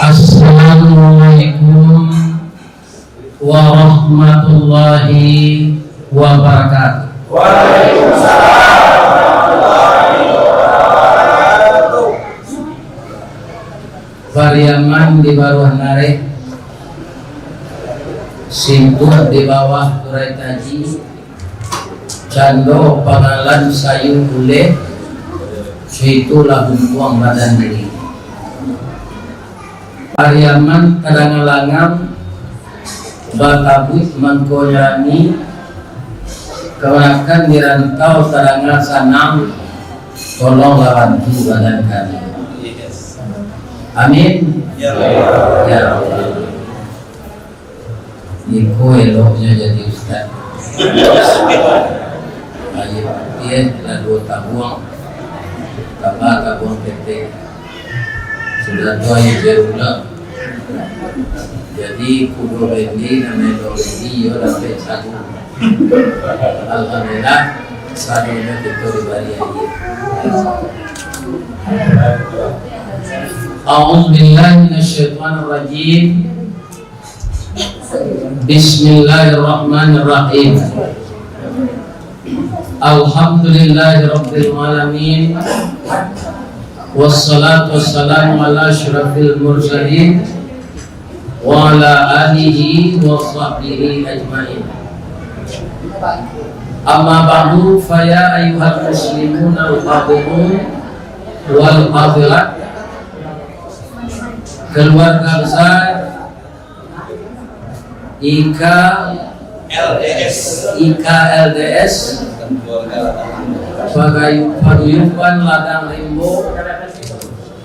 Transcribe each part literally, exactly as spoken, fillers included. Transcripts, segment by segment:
Assalamualaikum warahmatullahi wabarakatuh. Pariaman di baruah narek, sintuak di bawah turai taji, cando pangalan sayu uleh, suitulah humpuang badan diri. Pariaman tadanga langam, batabuik mangko nyarani, kamanakan di rantau tadanga sanang, tolonglah bantu badan kami. Amin. Ya Allah. Iko eloknyo jadi ustaz. Aia putiah lah duo tabuang, tambah tabuang ketek. Sudah tu aia jeruk lah. Jadi kudo bendi, namo elok bendi, iyo dapek sagu. Alhamdulillah, sadonyo kito dibari aia. A'udzubillahi minasyaitonirrajim. Bismillahirrahmanirrahim. Alhamdulillahirabbil alamin. Wassalatu wassalamu ala asyrafil mursalin wa ala alihi wa sahbihi ajmain. Amma ba'du, fa ya ayyuhal muslimunal hadirun wal hadirat, keluarga besar I K L D S. I K L D S, Pagayu-, Paguyuban Ladang Rimbo,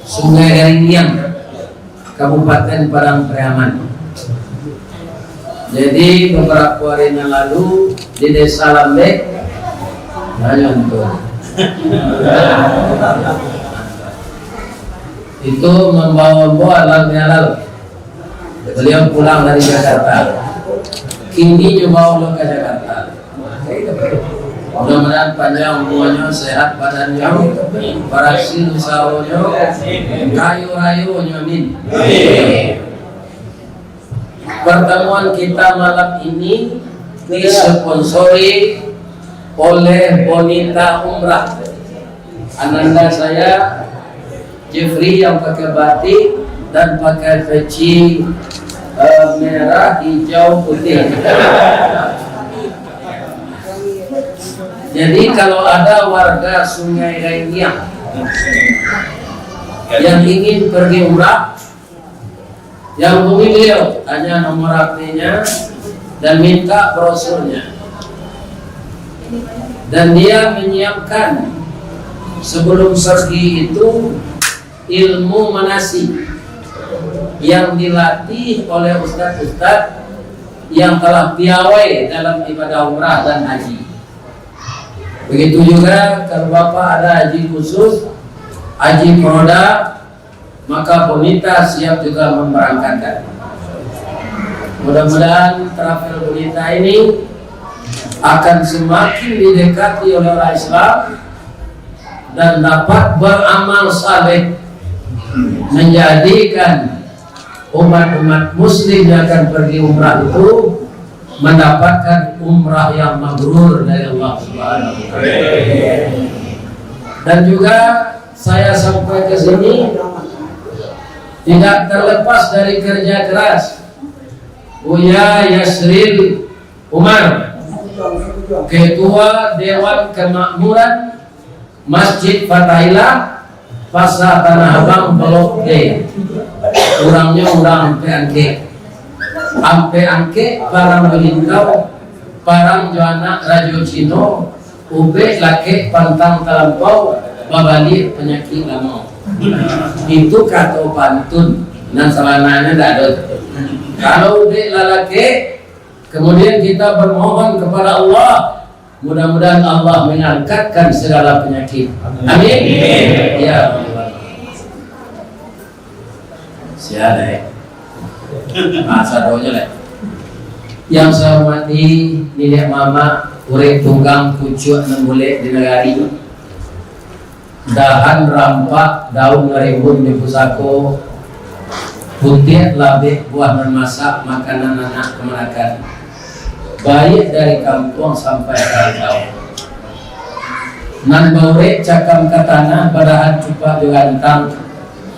Sungai Garingiang, Kabupaten Padang Pariaman. Jadi, beberapa hari yang lalu di Desa Lambek, banyak tu. Itu membawa-bawa halal bihalal. Beliau pulang dari Jakarta. Kini nyo bawa lo ka Jakarta. Mudah-mudahan panjang umurnyo, sehat badannyo, berhasil usahonyo, kayo rayonyo, amin. Pertemuan kita malam ini disponsori oleh Bonita Umrah. Ananda saya, Jeffrey, yang pakai batik dan pakai peci, eh, merah, hijau, putih. Jadi, kalau ada warga Sungai Gaingiang yang ingin pergi umrah, yang hubungi beliau, tanya nomor H P-nya, dan minta brosurnya. Dan dia menyiapkan sebelum pergi itu ilmu manasik yang dilatih oleh ustaz-ustaz yang telah piawai dalam ibadah umrah dan haji. Begitu juga kalau Bapak ada haji khusus, haji peroda, maka Bonita siap juga memberangkatkan. Mudah-mudahan travel Bonita ini akan semakin didekati oleh orang Islam dan dapat beramal saleh, menjadikan umat-umat muslim yang akan pergi umrah itu mendapatkan umrah yang mabrur dari Allah Subhanahu wa Ta'ala. Dan juga saya sampai ke sini tidak terlepas dari kerja keras Buya Yasril Umar, Ketua Dewan Kemakmuran Masjid Fatahillah, Pasar Tanah Abang, Blok D. Urangnyo urang Ampek Angkek. Ampek Angkek, Padang Balintau, Padang jo anak Rajo Cino, ubek lakek pantang talampau, babaliak panyakik lamo. Itu kato pantun nan sabananyo ndak ado. Kalau ubek lah lakek, kemudian kita bermohon kepada Allah, mudah-mudahan Allah mengangkatkan segala penyakit. Amin. Ya Allah. Sia deh. Ah, sadonyo lah. Yang saya hormati niniak mamak, urek tunggang pucuak nan bulek di nagari, dahan rampak daun ngarimbun di pusako, Putiak labeh buah nan masak, makanan anak kamanakan. Baiak dari kampuang sampai ka rantau. Nan baurek cakam ka tanah, badahan cupak jo gantang,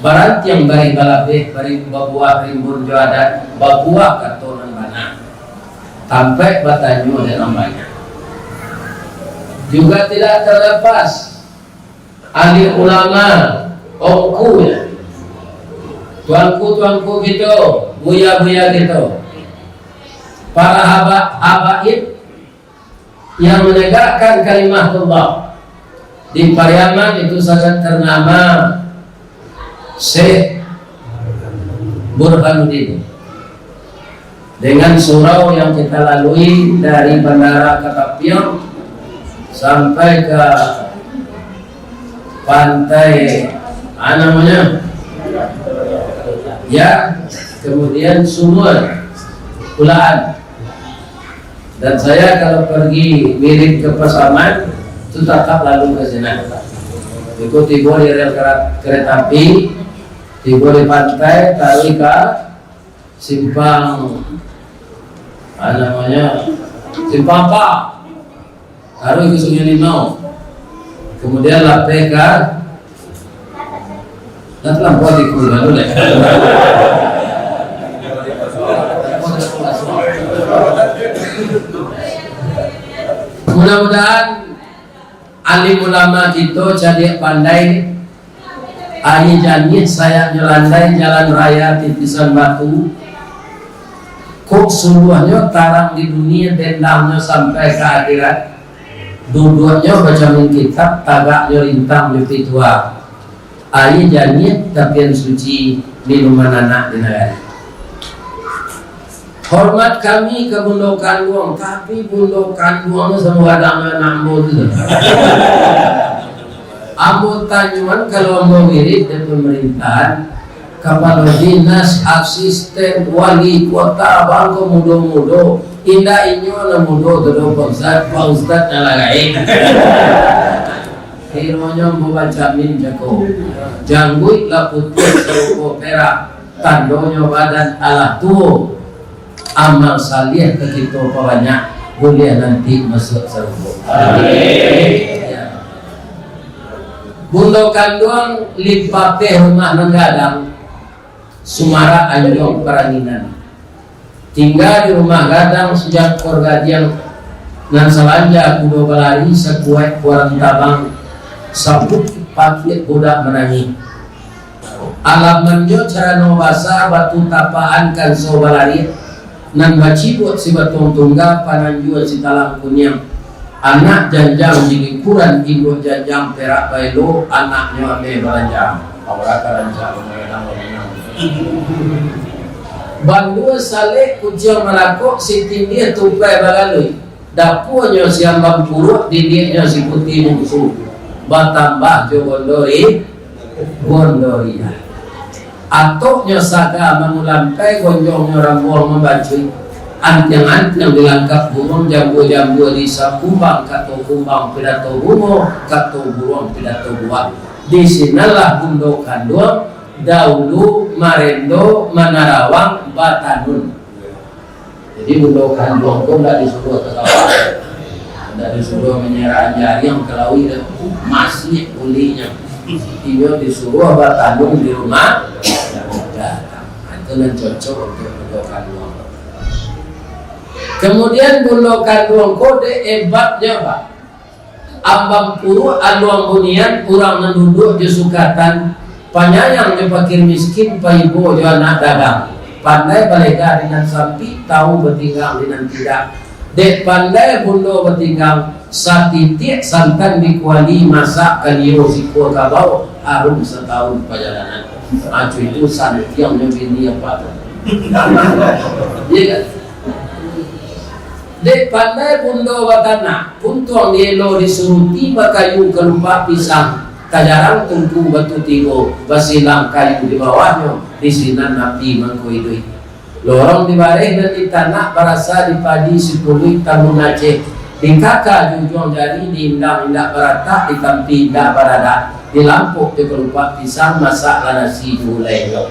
barantiang barih balabeh, bari-, babuah rimbun jo adat, babuah kato nan bana. Tampek batanyo dek nan banyak. Juga tidak terlepas alim ulama, ongku, ya. Tuanku-tuanku kito, buya-buya kito, para haba-, habaib yang menegakkan kalimatullah. Di Pariaman itu sangat ternama Syekh Burhanuddin. Dengan surau yang kita lalui dari Bandara Katapiang sampai ke pantai, ah, namanya, ya, kemudian Sumur Kulaan. Dan saya kalau pergi wirid ke Pasaman, itu tatap lalu ke sinan. Itu tibo di rel kera-, kereta api, tibo di pantai, taruih ka simpang, ah, namanya, simpang apa? Taruih ke Sungai Limau. Kemudian lapeh ka, dah terlampau di Kulang tu, leh. Mudah-mudahan alim ulama kito cadiak pandai, aia janiah sayaknyo landai, jalan raya tipisan batu. Kok suluahnyo tarang di dunia, dendangnyo sampai ka akhirat. Duduaknyo bacamin kitab, tagaknyo rintang jo pituah. Aia janiah tapian suci, minuman anak di nagari. Hormat kami ka bundo kanduang, tapi bundo kanduang tu samo gadang jo anak ambo tu. Ambo tanyoan, kalau ambo wirid dari pemerintahan, kapalo dinas, asisten, wali kota, bangko mudo-mudo, indak inyo nan mudo tu doh, Pak Ustaz, Pak Ustaz nan lah gaek. Kironyo ambo bacamin cako, jangguik lah putiah sarupo perak, tandonyo badan alah tuo. Amal saliah ka kito pabanyak, buliah nanti masuak sarugo. Amin. Ya. Bundo kanduang limpapeh rumah nan gadang, sumarak anjuang paranginan. Tingga di rumah gadang sujak korgadiang, nan salanja kudo balari, sakuaik puarang tabang, sabukik pakiak budak manangih. Alamannyo carano basa, batu tapaan kanso balariak, nan bacibuak si batuang tungga, pananjua si talang kuniang. Anak janjang di lingkuran, induak janjang perak baelo, anaknyo ameh balanjang. Aura ka rancak pamainannyo. Bandua salek kuciang malakok, si tindih tupai bagalui. Dapuanyo si ambang puruak, diliaknyo si putiah bungsu, batambah jo gondori-, gondoriah. Atoknyo saga mangulampai, gonjongnyo rambuang mambacuik. Antiang-antiang dilangkap buruang, jambua-jambua diisap kumbang, kato kumbang pidato bungo, kato buruang pidato buah. Di sinanlah bundo kanduang daulu marendo manarawang batanun. Jadi, bundo kanduang ko ndak disuruah ka sawah, ndak disuruah manyarah jariang ka lauik, dah. Masih kulihnyo. Inyo disuruah batanun di rumah. Nah, itu nan cocok untuk bundo kanduang. Kemudian, bundo kanduang ko dek ebatnyo, Pak. Ambang puruak aluang bunian, urang nan duduak jo sukatan, panyayang jo pakir miskin, paibo jo anak dagang, pandai balega di nan sampik, tau batinggang di nan tidak. Dek pandai bundo batinggang, satitiak santan di kuali, masak kalio sikua kabau, harum satahun pajalanan. Acu itu santiang jo bini apa tu? Iya kan? Dek pandai bundo batanak, puntuang dielo disuruti, bakayu kalupak pisang, tajarang tungku batu tigo, basilang kayu di bawahnyo, di sinan api mangko iduik. Lorong di bareh nan ditanak, barasa di padi sipuluik tambun Aceh, dikaka jo ujuang jari, diindang indak baratak, ditampi indak baradak, dilampok jo kalupak pisang, masaklah nasi jo gulai jo.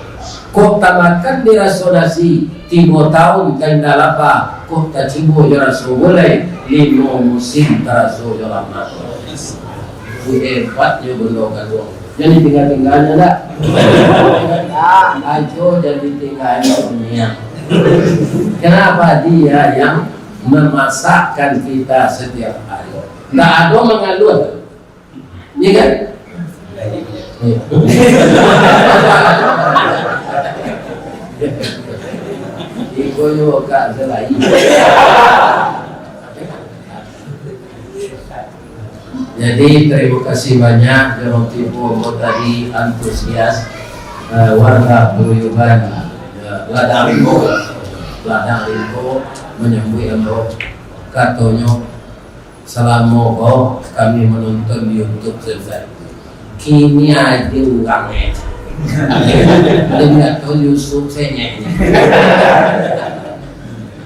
Kok tamakan di raso nasi, tigo taun ka indak lapa, kok tacibo jo raso gulai, limo musim taraso jo lamak. Wih, hebatnyo Bundo Kaluang. Jan ditingga-tingganyo ndak? Ajo jan ditingganyo nian. Kenapa dia yang memasakkan kita setiap hari? Ndak ado mangaluah. Iya kan? Iya. Iko yo kak selai. Jadi, terima kasih banyak, Jerong Tibo, ambo tadi antusias, eh, warga Paguyuban, eh, Ladang Rimbo, Ladang Rimbo manyambuik ambo, katonyo, "Salamo ko kami manonton di YouTube sajo, kini ajo urang, eh, alun kato Yusuf senyek."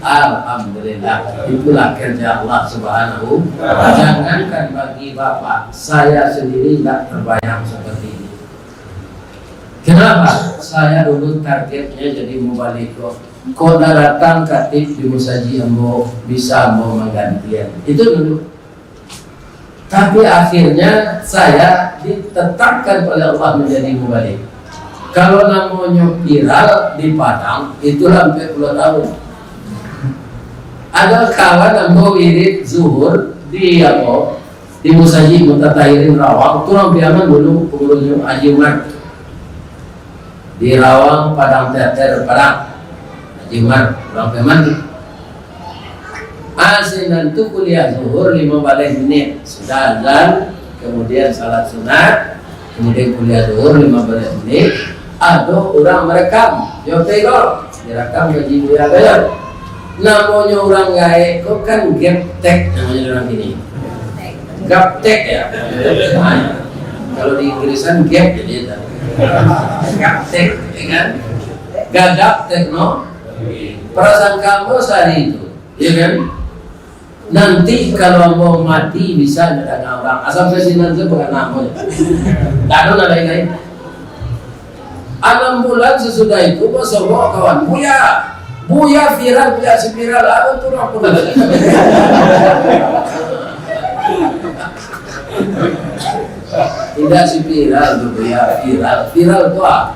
Alhamdulillah, itulah kerja Allah Subhanahu. Jangankan bagi bapak, saya sendiri tidak terbayang seperti ini. Kenapa? Saya dulu targetnya jadi mubalig kok. Kok dah datang katik di musajik ambo, bisa ambo manggantian. Itu dulu. Tapi akhirnya saya ditetapkan oleh Allah menjadi mubalig. Kalau namonyo viral di Padang, itulah ampek puluah tahun. Ada kawan ambo wirid zuhur di apo, di Musajik Mutatahirin Rawang, tu urang Piaman dulu, pangurusnyo Haji Umar. Di Rawang, Padang Teater, Padang. Haji Umar, urang Piaman tu. Ah, sinan tu kuliah zuhur lima baleh minit. Sudah azan, kemudian salat sunat, kemudian kuliah zuhur lima baleh minit. Ado urang marekam, yo, Pak Igor, direkam gaji buya bayo. Namonyo urang gaek ko kan gaptek, namonyo urang kini. Gaptek, ya. Nah, kalau di Inggrisan gap jadi itu. Gaptek, ya kan? Gagaptek, no? Prasangka ambo sahari itu, ya kan? Nanti kalau ambo mati bisa didanga urang. Asal saya sinan tu bukan ambo. Tak ada lain-lain. Anam bulan sesudah itu, basobok kawan, "Buya, Buya viral, Buya si viral, apo tu urang pun ada." Indak si viral tu, Buya, viral. Viral tu ah.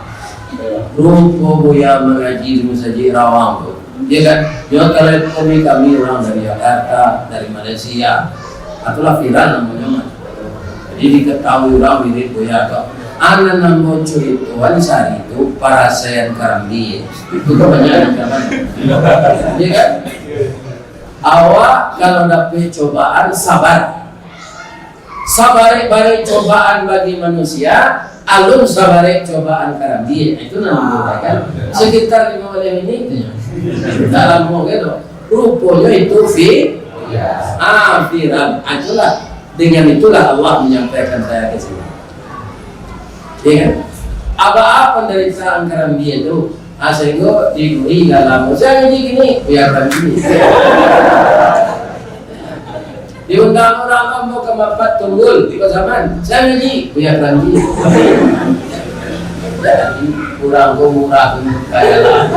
Rupo Buya mangaji di Musajik Rawang tu. Iya kan? Nyo telepon kami urang dari Jakarta, dari Malaysia. Itulah viral namonyo mah. Jadi diketahui urang mirip Buya tu. Anan ambo curitoan sahari tu parasaian karambia. Itu kan banyak yang zaman. Iya kan? Awak kalau dapek cobaan, sabar. Sabarek-barek cobaan bagi manusia, alun sabarek cobaan karambia. Itu namonyo, kan? Sekitar lima baleh minit sajo. Ndak lamo gitu. Ruponyo itu vi-, ah, viral. Ah, itulah. Dengan itulah Allah menyampaikan saya ke sini. Ya kan? Apa-apa penderitaan karambia tu, ah, sehingga di Duri dalam, saya ngaji gini, biarkan gini. Diundang urang ambo ka Mapat Tunggul, di Pasaman, saya ngaji, biarkan gini. Jadi, urang ko murah, kaya lah.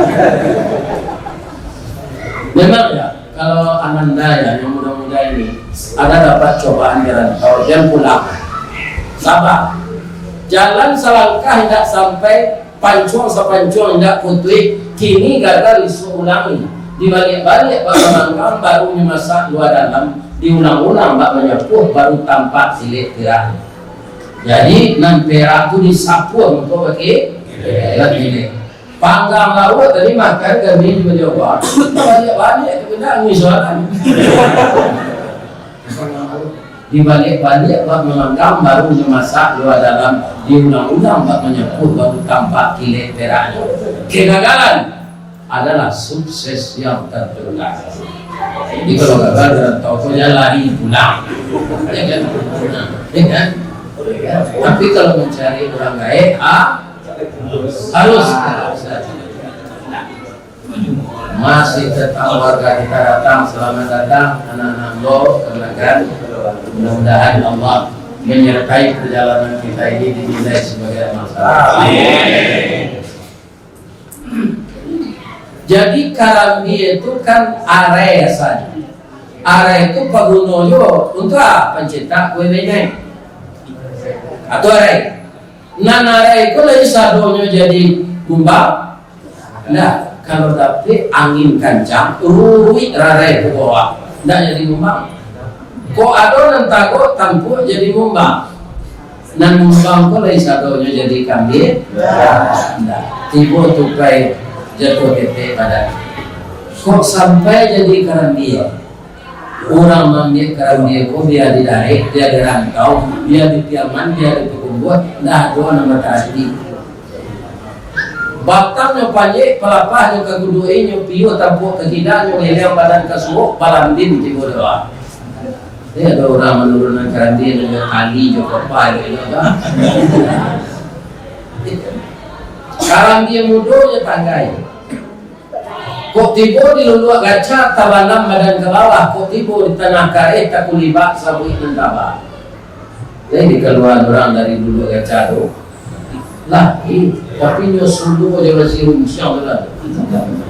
Memang ya, kalau ananda ya, yang muda-muda ini, ada dapat cobaan di rantau, jangan pulang. Sabar. Jalan salangkah indak sampai, pancuang sapancuang indak putuih, kini gagal isuak ulangi. Dibaliak-baliak bak mamanggang, baru nyo masak lua dalam, diulang-ulang bak manyapuah, baru tampak kilek pirak. Jadi, nan perak tu disapuah mangko bak kilek. Panggang lauak tadi makan kami di Pajawa. Baliak-baliak tu kena angin soalan. Dibaliak-baliak bak mamanggang, baru nyo masak lua dalam, diulang-ulang bak manyapuah, baru tampak kilek peraknyo. Kegagalan adalah sukses yang tertunda. Jadi kalau gagal dalam toko, jangan lari pulang. Ya kan? Ya kan? Tapi kalau mencari orang gaek, ah, harus. Masih tetap warga kita datang, selamat datang anak-anak ambo, kenakan. Mudah-mudahan Allah menyertai perjalanan kita ini, dinilai sebagai amal saleh. Amin. Jadi, karambia tu kan arai asalnyo. Arai tu paguno juo untuak a? Pancetak kue benek. Atau arai. Nan arai ko lai sadonyo jadi gumbang? Ndak. Kalau dapek angin kancang, ruruik rarai ka bawah. Ndak jadi gumbang. Kok ado nan tagak, tampuak jadi gumbang. Nan gumbang ko lai sadonyo jadi kambia? Ndak. Tibo tupai jatuah ketek badan. Kok sampai jadi karambia? Urang maambiak karambia ko, bia di darek, bia di rantau, bia di Piaman, bia di Pakumbuah, ndak ado nan batarati. Batangnyo panjek, palapahnyo ka guduak, inyo piuah tampuak ka kida, nyo ngeleng badan ka suok, balambin tibo doa. Jadi, ado urang manurunan karambia nan jo tali, jo kapa, jo ino, kan? Karambia mudo jo tanggai. Kok tibo di Luluak Gaca, tabanam badan ka bawah. Kok tibo di Tanah Kareh, takulibak sabuik nan taba. Jadi, dikaluaan urang dari Luluak Gaca tu, lah, eh, tapi nyo suluah jo nasi runcang tu lah.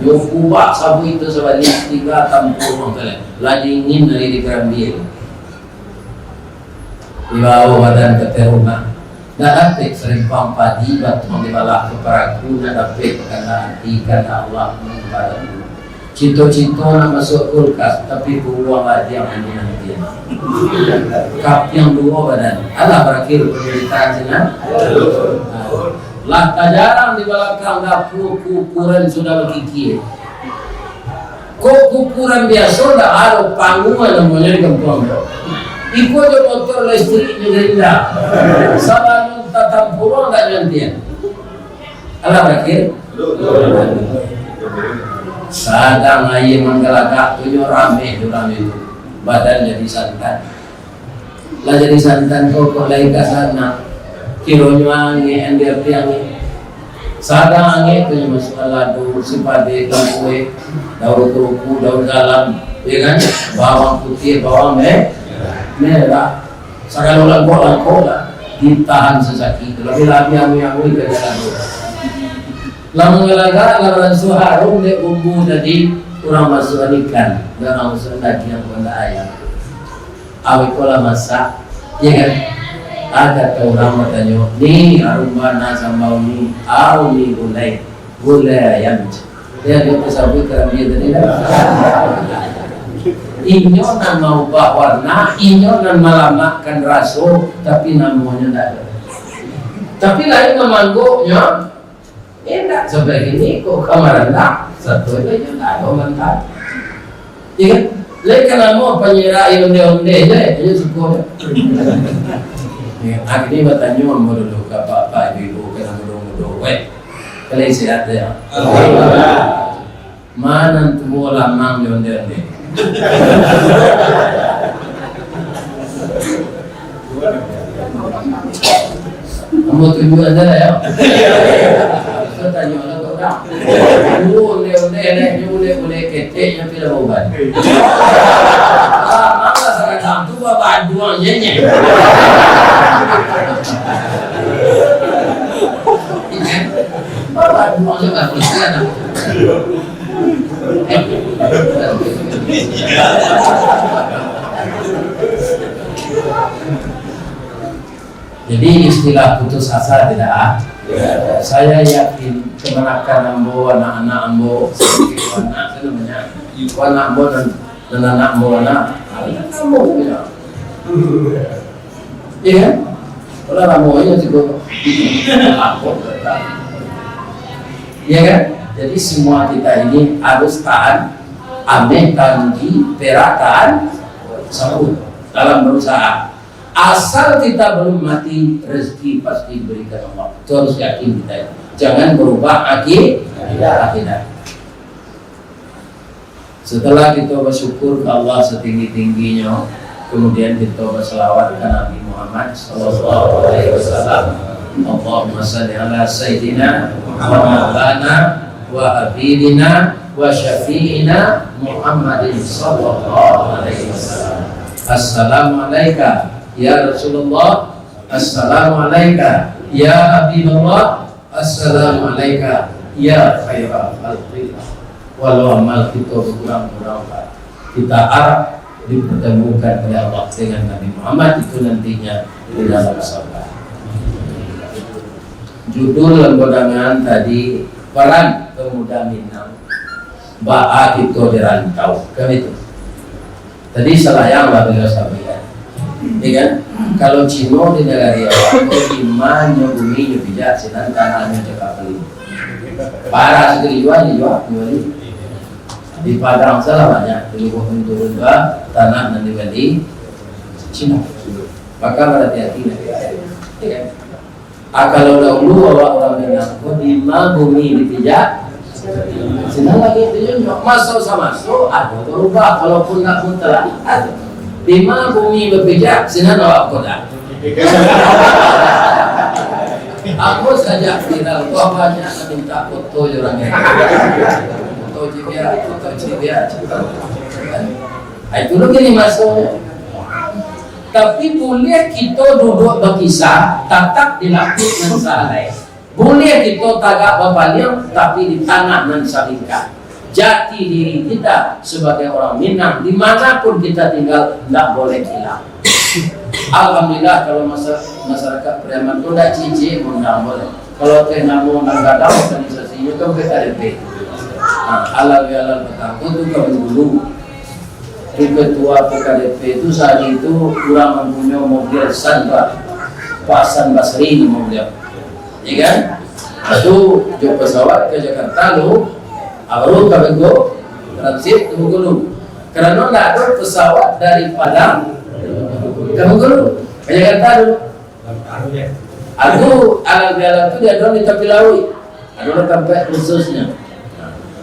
Nyo kubak sabuik tu sabaliak, tingga tampuak urang tu lah. Lah dingin dari di karambia. Dibawo badan ka ateh rumah. Ndak dapek sarimpang padi, batuang dibalah ka paraku, ndak dapek kandak ati, kandak Allah, kandak badan. Cito-cito nak masuak kulkas, tapi buruang ladiang nan dinantian. Kapiang duo badan. Alah barakhir pandaritaan sinan. Lah tajarang di balakang dapua, kukuran sudah bakikia. Kok kukuran biaso, ndak ado pangua namonyo di kampuang tu. Iko jo motor listrik jo gerinda. Sabalun tatampuruang ndak nyantian. Alah barakhir. Sadang aia manggalagak tu nyo rameh tu, rameh tu. Badan jadi santan. Lah jadi santan pokok lai ka sanak. Kironyo angek, andi api angek. Sadang angek tu nyo masuak lado, sipade, kampuek, daun keruku, daun salam, ya kan? Bawang putiah, bawang me-, merah. Sagalo langkok-langkok lah ditahan sasakik. Labiah-labiah angui-angui ka jalan tu. Lah manggalagak, lah baransua harum dek bumbu tadi, urang masuak ikan, urang masuak dagiang, urang ayam. Awak ko lah masak, ya kan? Ah, kato urang batanyo, "Ni, harum bana sambal ni, au ni gulai, gulai ayam." Ya, dia tasabuik karambia tadi kan? Inyo nan maubah warna, inyo nan malamakkan raso, tapi namonyo ndak ado. Tapi lain mamanggoknyo, Indak sampai kini ko ka marandak, satu aja ndak ado mantap. Iya kan? Lai ka namo panyirak onde-onde je, inyo suko je. Ya, akhirnyo batanyo ambo dulu ka bapak ibu-ibu, ka nan mudo-mudo, weh. Kalian sehat ya? Alhamdulillah. Ma nan tuo lamang di onde-onde? Ambo tunjuak aja lah, ya. Saya tanya lah, kau dah. Tuo onde-onde, nyo ulek-ulek ketek, nyo pila bauban. Ah, malah sekarang tu, babaduang je, nye. Babaduang je, babaduang. Jadi, istilah putus asa tidak ada. Saya yakin kemenakan ambo, anak-anak ambo, anak saya namanya, anak ambo dan, dan anak ambo, anak, anak ambo punya. Iya kan? Kalau lamo aja cukup. Iya kan? Jadi semua kita ini harus tahan, ameh tahan uji, perak tahan sabun dalam berusaha. Asal kita belum mati, rezeki pasti diberikan Allah. Itu harus yakin kita. Jangan berubah aki-, akidah. Setelah kita bersyukur ke Allah setinggi-tingginya, kemudian kita berselawat ke Nabi Muhammad sallallahu alaihi wasallam. Allahumma salli ala sayyidina Muhammad lana wa habibina wa syafi'ina Muhammadin sallallahu alaihi wasallam. Assalamu alaika ya Rasulullah. Assalamu alaika ya Habiballah. Assalamu alaika ya khaira khalqillah. Walau amal kito bakurang-kurang, Pak, kita arap dipertemukan oleh Allah dengan Nabi Muhammad itu nantinya di dalam surga. Judul lambo dangan tadi, peran pemuda Minang, baa kito di rantau, kan itu. Tadi salayang lah baliau sampaikan. Ya kan? Kalau Cino di nagari awak tu, di ma nyo bumi nyo pijak, sinan tanahnyo cakap bali. Parah sakali jua, dijua, bali. Di Padang salah banyak, di Lubuak Bintulu jua, tanah nan dibali Cino. Maka, barhati-hati lah. Ya kan? Ah, kalau dahulu awak urang Minang ko, di ma bumi dipijak, sinan langik dijunjuang. Maso samaso, ado barubah, walaupun ndak mutlak. Di ma bumi bapijak, sinan awak ko dak. Apo sajo viral ko, banyak minta foto jo urang. Foto cibiak, foto cibiak. Ah, itu lo kini masonyo. Tapi, buliah kito duduak bakisah, tatap di lapiak nan sahalai. Buliah kito tagak bapaliang, tapi di tanah nan salingkah. Jati diri kita sebagai orang Minang, di mana pun kita tinggal, ndak boleh hilang. Alhamdulillah, kalau masa-, masyarakat Pariaman tu ndak ciek-ciek maundang, boleh. Kalau teh namo nan gadang organisasi nyo kan P K D P. Ha, alal-alal batangko tu ka Bengkulu. Tu ketua P K D P tu, sahari tu urang mampunyoi mobil Sandra, Pak Hasan Basri namo baliau. Ya kan? Tu jo pesawat ka Jakarta lu, baru ka Bengkulu, transit ka Bengkulu. Karano ndak ado pesawat dari Padang ka Bengkulu, ka Jakarta dulu. Ado, alang-alang tu dia ado di tapi lauik. Ado tampek khususnyo.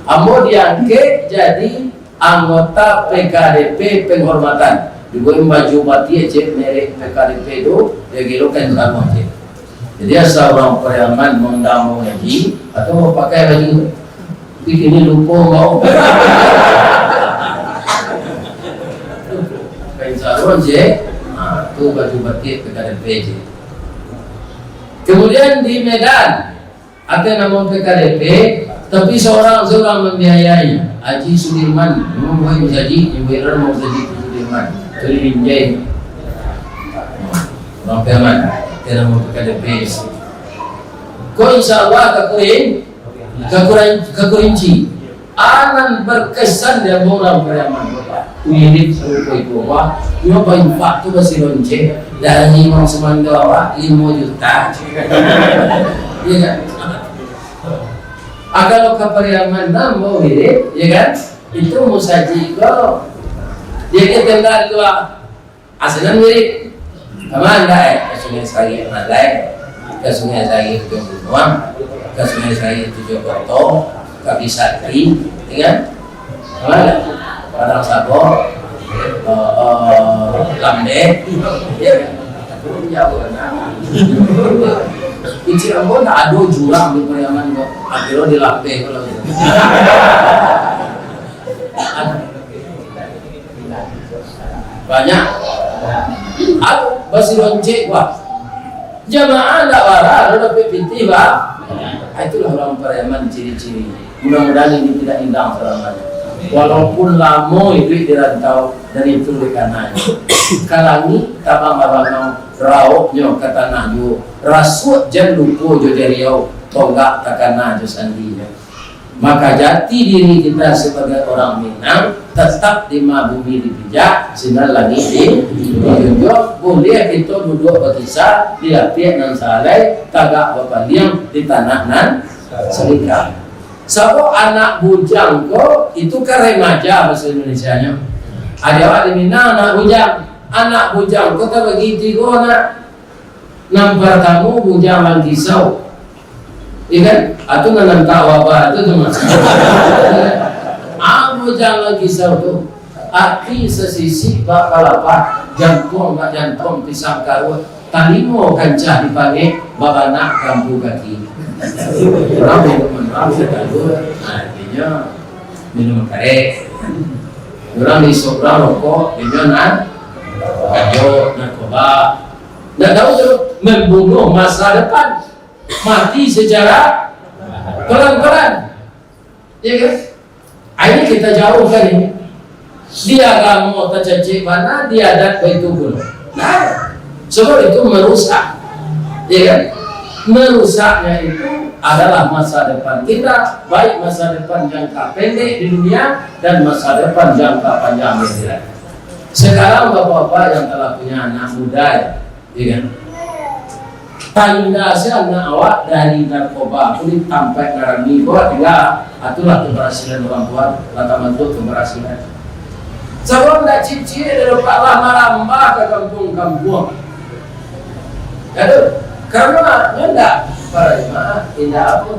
Ambo diangkek jadi anggota P K D P penghormatan. Dibuek baju batik je merek P K D P tu, dia gilokan sama je. Jadi, asa urang Pariaman maundang ambo ngaji, atau mau pakai baju tu. Tapi kini lupo mau. Kain sarung je, ha, tu baju batik P K D P je. Kemudian di Medan, ada nama P K D P, tapi seorang-seorang membiayai. Haji Sudirman, memang buat masjid, yang buat rumah masjid itu Sudirman. Keliling Jai. Orang Piaman, ada nama P K D P. Ko insya Allah ka Kurin, ka Kurin, ka Kurinci. Anan berkesan dia orang Pariaman, Bapak. Wirid sarupo itu, Bapak. Nyo paimpak tu basi lonceng. Dari Imam Sumando awak, limo juta. Iya kan? Ah, kalau ka Pariaman nambah wirid, ya kan? Itu musajik ko. Jadi tenda dua. Asinan mirip. Ka ma andai? Ka Sungai Sarik mandai. Ka Sungai Sarik Tujuah Gunuang. Ka Sungai Sarik Tujuah Koto. Ka Bisakti, ya kan? Ka ma? Padang Sabo. Eh, eh, Lambeh. Ya kan? Jauah, nah. Kecil ambo ndak ado jurang di Pariaman ko. Akhirnyo di Lambeh ko lah. Banyak. Aku basi lonceng, wah. Jamaah ndak bara, lalu dapek pitih, bah. Ah, itulah urang Pariaman ciri-ciri. Mudah-mudahan ini tidak hilang selamanya. Walaupun lamo iduik di rantau, dan itu oleh karenanya. Ka langik tabang abana, rauknyo ka tanah juo. Rasuak jan lupo jo jariau, tonggak takana jo sandinyo. Maka jati diri kita sebagai orang Minang tetap di ma bumi dipijak, sinan langik di, dijunjuang. Buliah kito duduak bakisah di lapiak nan sahalai, tagak bapaliang di tanah nan salingkah. Sabab anak bujang ko itu kan remaja bahasa Indonesianyo. Ado awak di Minang anak bujang. Anak bujang ko tabagi tigo nak. Nan partamo bujang langkisau. Iya kan? Atau nan, nan tak wabah tu, tu mah. Ah, bujang langkisau tu. Ati sasisik bak kalapa, jantuang bak jantuang pisang karuah, talingo kancah dipangek, babanak kampu kaki. Urang minum, urang sekaluah, nah, inyo minum karek. Urang isok, urang rokok, inyo na-, gajo, narkoba. Ndak tahu tu, membunuh masa depan. Mati secara pelan-pelan. Ya kan? Ini kita jauhkan ini. Di agamo tacacek bana, di adat baitu pulo. Nah, sebab itu merusak. Ya kan? Merusaknya itu adalah masa depan kita, baik masa depan jangka pendek di dunia dan masa depan jangka panjang di akhirat. Sekarang bapak-bapak yang telah punya anak muda, ya, Iya kan? Tanda se anak awak dari narkoba, kulik tampek narami, bawa tinggal. Itulah keberhasilan orang tua, lah tabantuk keberhasilan. Sabab ndak cicik, dia dapat lah marambah ka kampuang-kampuang. Aduh, karano nyo ndak, para jemaah, indak apo.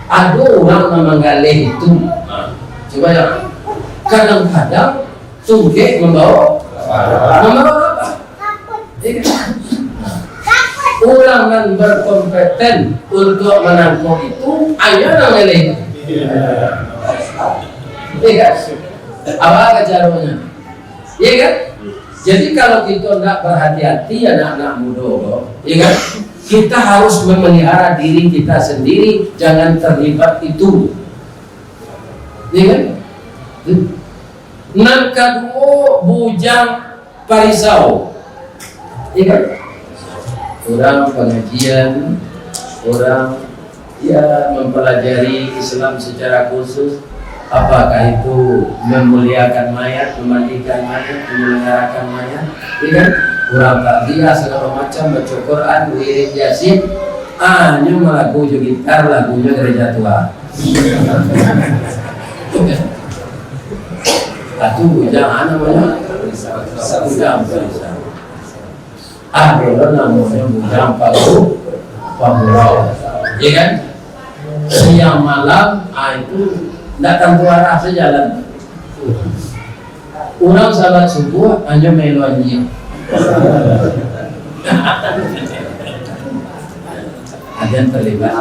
Ado urang nan manggaleh itu. Ha, cubo yo. Kadang-kadang tungkek mambawa, mambawa apa? Iya kan? Urang nan berkompeten untuk manangkok itu, hanyo nan ngaleh itu. Iya kan? Apa caronyo? Iya kan? Jadi, kalau kita ndak berhati-hati, anak-anak muda ko, iya kan? Kita harus memelihara diri kita sendiri, jangan terlibat itu. Iya kan? Hmm. Nan kaduo, bujang parisau. Iya kan? Urang pangajian, urang, ya, mempelajari Islam secara khusus. Apakah itu memuliakan mayat, memandikan mayat, menyelenggarakan mayat? Iya kan? Urang takziah sagalo macam, baca Quran, wirid Yasin. Ah, nyo malagu jo gitar, lagunyo Gereja Tua. Atu bujang, ah, namonyo? Bujang, bujang. Ah, dulu namonyo bujang pagu-, pagurau. Iya kan? Siang malam, ah, itu ndak tantu arah sajalan. Urang salat subuah, hanyo melo anjiang. Aden terlibat.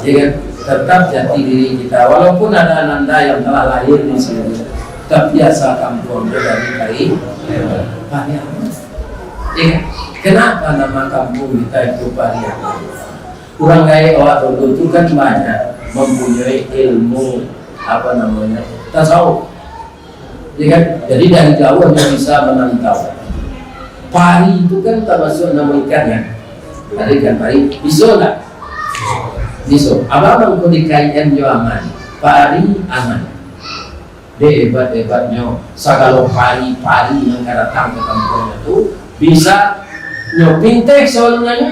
Ya kan? Tetap jati diri kita. Walaupun ada ananda yang telah lahir di sini, tapi asal kampuang tu dari Pari-, Pariaman. Ya kan? Kenapa nama kampung kita itu Pariaman? Urang gaek awak dulu tu kan banyak mempunyai ilmu, apa namanya, tasawuf. Ya kan? Jadi dari jauh dia bisa menantau. Pari itu kan termasuk nama ikan, kan? Ada ikan pari. Biso ndak? Biso. Abang mangko di K I N jo aman. Pari aman. Dek hebat-hebatnyo, sagalo pari-pari yang ka datang ka kampuangnyo tu, bisa nyo pinteh sabalun nyo,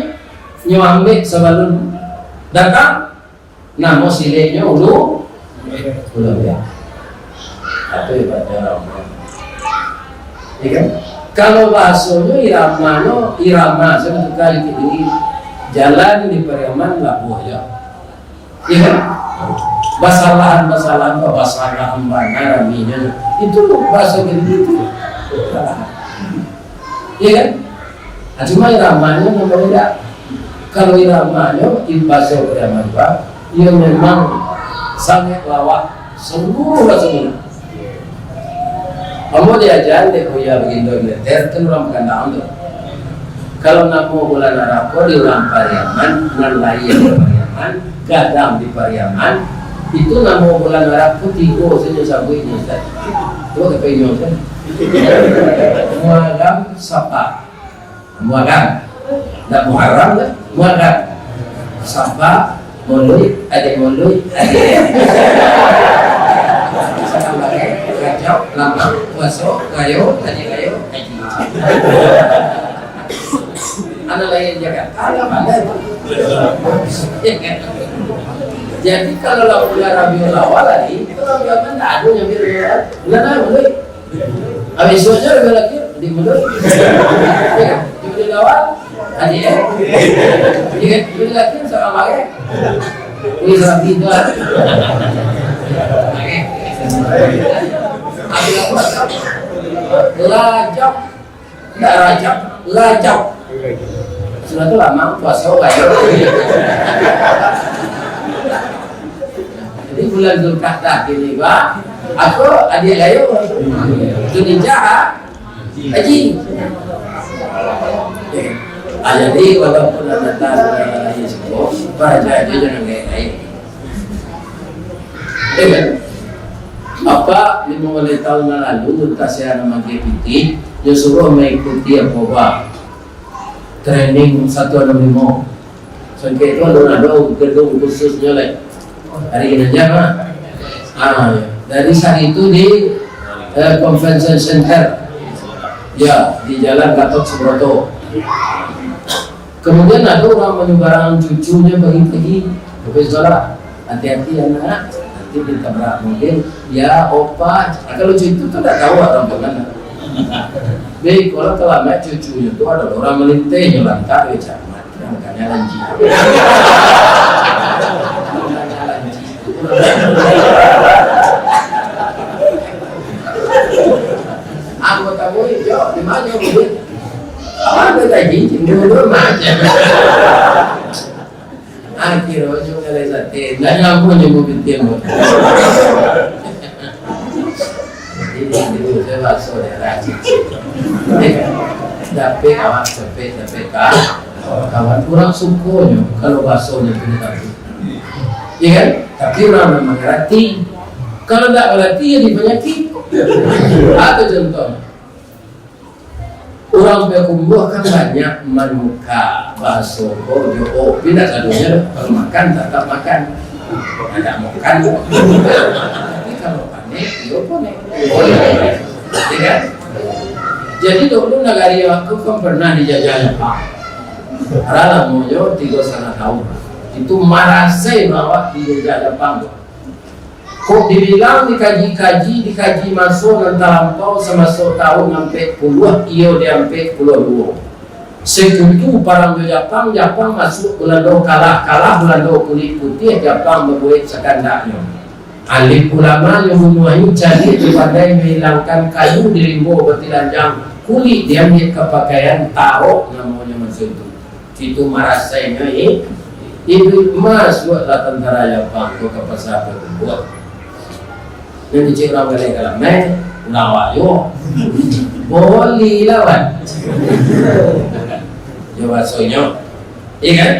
nyo ambek sabalun datang, namo sileknyo ulu, ulu ambiak. Itu hebatnyo urang. Ya kan? Kalau bahasonyo iramanyo, irama, saya tukar dikit ini, jalan di Pariaman labuah aja. Iya kan? Basalahan-basalahan, basalahan bana raminyo. Itu bahasa Girijo itu. Iya kan? Nah, cuma iramanyo nan babeda. Kalau iramanyo, di bahasa Pariaman, Pak, iyo memang sangat lawak seluruh bahasa Minang. Ambo diaja dek Buya Bagindo Militer, kan urang Pakandahan tu. Kalau namo bulan Arafah di urang Pariaman, nan lahia di Pariaman, gadang di Pariaman, itu namo bulan Arafah tigo sajo sabuiknyo, Ustaz. Cubo ka inyo, Ustaz. Muharram, Safar. Muharram. Ndak Muharram kan? Muharram. Safar, Maulid, Adik Maulid, Adik. Rajab, Lamang, Puaso, Rayo, Adik Rayo, Haji. Anak lahia Jakarta, anak pandai. Jadi, kalau lah bulan Rabiul Awal tadi, itu Rabiul Awal ndak ado nyambi Rabiul Awal. Bulan apa, Maulid? Abis isuaknyo Rabiul Akhir, di Maulid. Ya kan? Rabiul Awal, Haji, eh? Ya kan? Rabiul Akhir, seorang pakai. Wih, salah pintu lah. Pakai. Abis apa? Rajab. Ndak Rajab, Rajab. Sudah tu lama puasa, Rajab. Jadi bulan Zulkaidah kini, Pak, aku Adik Rayo, Zulhijjah, Haji. Ah, jadi walaupun anda tahu anda lahia siko, baca aja jangan gaek-gaek. Ya kan? Apak limo baleh taun nan lalu, entah sia nan maagiah pitih, nyo suruah maikuti apo ba, training satu anam limo. Sangkek tu alun ado gedung khususnyo lai. Ari Ginanjar mah. Ah, dari saat itu di, eh, Convention Center. Ya, di Jalan Gatot Subroto. Kemudian ado urang manyubarang cucunyo pagi-pagi, "Tapi salah, hati-hati anak, nanti ditabrak mobil." "Ya, Opa." Ah, kalau cucu tu ndak tahu urang ka mano. Baik, kalau talamaik cucunyo tu ado urang malintehnyo lantak, yo, camat. Makanya lanji. Anggota murid, yo, di mana murid? Apa anggota cincin? Dulu macam. Akhirnya, ujung kali sate. Nggak nyambung nyambung pintu. Jadi, itu saya baso daerah Cicik. Eh, dapek awak, dapek, dapek ka-, kawan. Urang sukonyo kalau basonyo tu ditakuik. Iya kan? Tapi urang nan mangarati. Kalau ndak mangarati, jadi panyakik. Atau contoh, urang Payakumbuah kan banyak manukar bahaso ko jo o, tapi ndak sadonyo doh. Kalau makan, tatap makan. Ndak makan. Tapi kalau panek, yo panek. Ya kan? Jadi, dulu nagari awak tu kan pernah dijajah Japang. Arah lamonyo tigo satangah taun. Itu marasai urang awak dijajah Japang tu. Kok dibilang dikaji-kaji, dikaji maso nan talampau samaso taun ampek puluah, iyo di ampek puluah duo. Sekutu parang jo Japang, Japang masuak Bulando kalah, kalah Bulando kulik putiah, Japang babuek sakandaknyo. Alim ulama nyo bunuahi, cadiak jo pandai mailangkan kayu di rimbo batilanjang, kulik diambiak ka pakaian, tarok namonyo maso itu. Itu marasainyo, eh, iduik masuaklah tantara Japang tu ka pasa Payakumbuah. Nan kecek urang baleh ka lamai, urang awak juo. Boleh lawan. Yo, basonyo. Iya kan?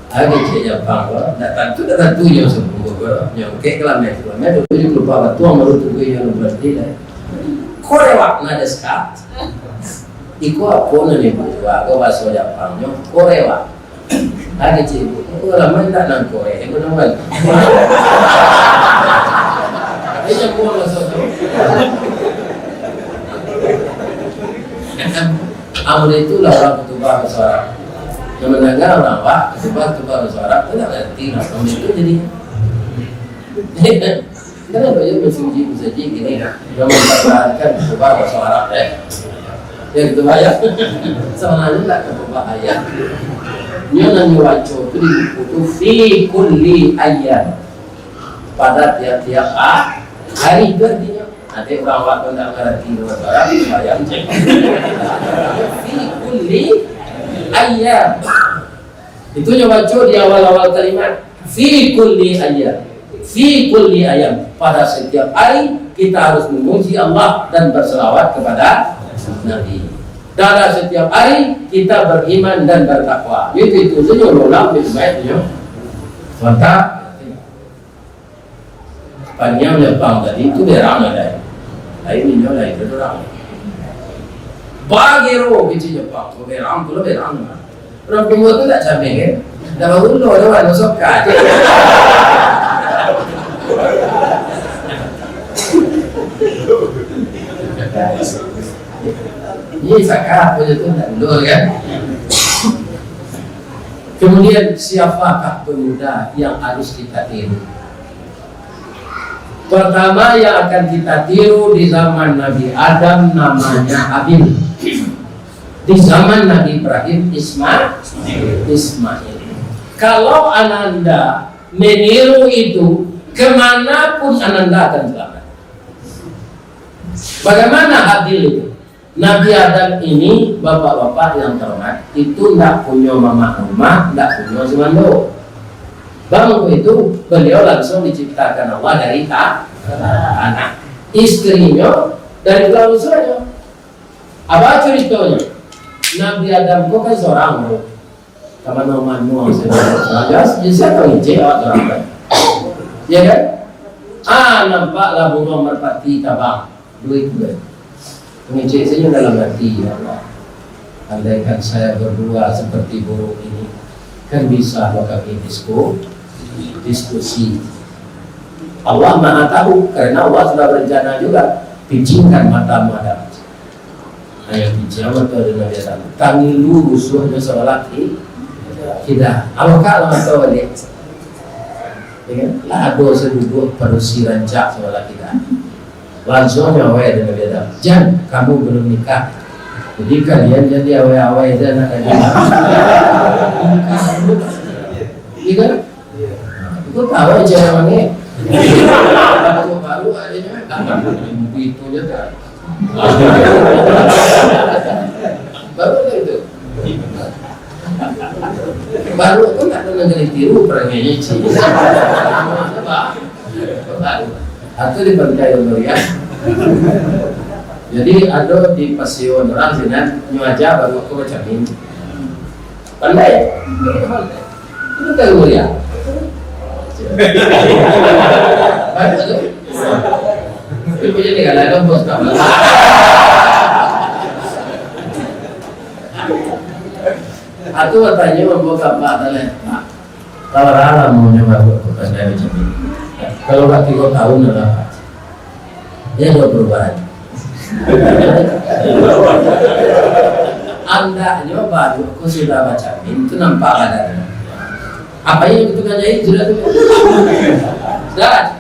Ado kecek Japang ko, ndak tantu, ndak tantu nyo sambuah ko. Nyo kek ka lamai, ka lamai tu, jadi lupa batuang, baru tu gue nyo berarti lah. Korewak nades ka. Iko apo nan ibu jua, ko baso Japangnyo, korewa. Ado ciek ibu, ko lamo indak nan kore, ibu nan wali. Tapi nyambung baso tu. Amun itulah urang khutubah baso Arab. Nan mandanga urang awak, khutubah, khutubah baso Arab, tu ndak ngarati lah. Amun itu jadi. Kenapa yo musajik-musajik kini, nah, nan mampartahankan khutubah baso Arab, eh? Yo gitu, Pak, yo. Sabananyo ndak khutubah ayat. Nyo nan nyo baco tu di buku tu, fi kulli ayyam. Pada tiap-tiap ha-, hari tu artinyo. Nanti urang awak tu ndak ngarati baso Arab, sumbayang cek. Fi kulli ayyam. Itu nyo baco di awal-awal kalimat, fi kulli ayyam. Fi kulli ayyam. Pada setiap hari, kita harus memuji Allah dan berselawat kepada Nabi. Pada setiap hari, kita beriman dan bertakwa. Itu, itu saja ulang-ulang, baik-baiknyo. Mantap. Panjang Japang tadi tu berang lah, dai. Lain inyo lain tu urang. Bagero kecil Japang, tu berang tu lah berang. Urang Payakumbuah tu tak cameh kan? Dah baru lo dah, wan, soka je. Ni saka apo je tu, tak ulur kan? Kemudian, siapakah pemuda yang harus kita tiru? Pertama yang akan kita tiru di zaman Nabi Adam namanya Habil. Di zaman Nabi Ibrahim, Isma-, Ismail. Kalau ananda meniru itu, ke mana pun ananda akan selamat. Bagaimana Habil itu? Nabi Adam ini, bapak-bapak yang terhormat, itu ndak punyo mamak rumah, ndak punyo sumando. Bang itu, beliau langsung diciptakan Allah dari ta-, tanah. Istrinyo dari tulang rusuknyo. Apa ceritonyo? Nabi Adam ko kan sorang, bro. Ka mano-mano, saudara. Jelas, bisa tahu ngecek awak tu, kan? Ya kan? Ah, nampaklah buruang marpati tabang. Duit tu, kan? Mangecek sajo dalam hati, "Ya Allah, andaikan saya berdua seperti burung ini, kan bisa lo kami disku-, diskusi." Allah Maha Tahu, karena Allah sudah berencana juga. Picingkan matamu, Adam. Ayo, picing mato dek Nabi Adam. Tangilu rusuahnyo sabalah ki-, kida. Awak lah mato baliak. Ya kan? Lah ado saduduak padusi rancak sabalah kida. Langsuang nyo awai dek Nabi Adam. "Jan, kamu belum nikah. Jadi kalian jadi awai-awai sajo nak kalian." Iya kan? Itu tahu aja namanya. Baru, baru adanya. Itu aja tak. Baru ada itu. Baru tu nak kena jadi tiru perangai cik. Baru. Atau di pantai Luriah. Jadi ada di Pasir Nerang sinan, nyo aja baru aku macam ini. Pandai. Itu tahu mulia. Banyak tu. Tapi punya ni kalau ada bos tak malah. Aku bertanya membawa kapak tadi. Pak, kalau orang mau nyoba buat pekerjaan macam ni, kalau dah tiga tahun dah dapat, dia ada perubahan. Andaknyo baru aku sudah bacamin, tu nampak badan. Apa yang itu kan jahit sudah tu? Dah.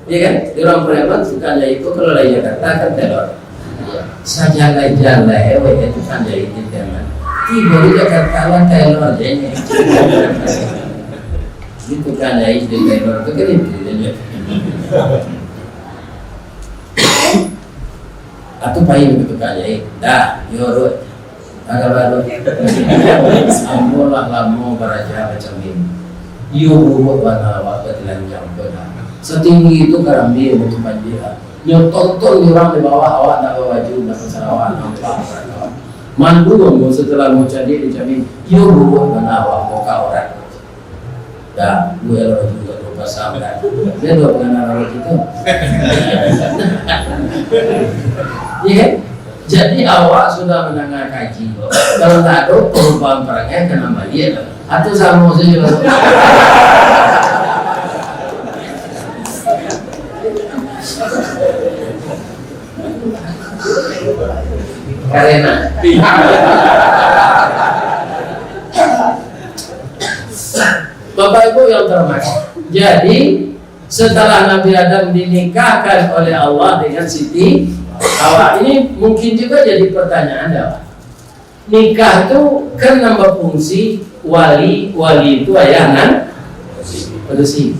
Ya kan? Di orang Pariaman tukang jahit tu kalau dari Jakarta kan telor. Sajalai-jalai, weh, tukang jahit di Pariaman. Tibo di Jakarta lah telor je. Di tukang jahit di telor tu kan itu je. Atau pai ka tukang jahit. Dah, yo, Rut. Dah, dah, dah, Rut. Ambo lah lamo baraja macam ini. Iyo, buruak bana awak batilanjang ko dah. Satinggi itu karambia batu panjia. Nyo tonton urang di bawah, awak ndak babaju, ndak basarawa, nampak urang awak. Malu ambo satalah ambo cadiak di camin. Iyo, buruak bana awak ko ka urang. Dah, gue lo juga tu pasang dah. Dia dua pengenalan awak gitu. Iya kan? Jadi awak sudah mendengar kaji tu. Kalau tak ada perubahan perangai, kena balik lah. Atau sama saja lah. Karena Bapak Ibu yang terhormat, jadi setelah Nabi Adam dinikahkan oleh Allah dengan Siti Hawa, ini mungkin juga jadi pertanyaan, ya, Pak. Nikah tu kan nambah fungsi wali, wali itu ayah nan padusi.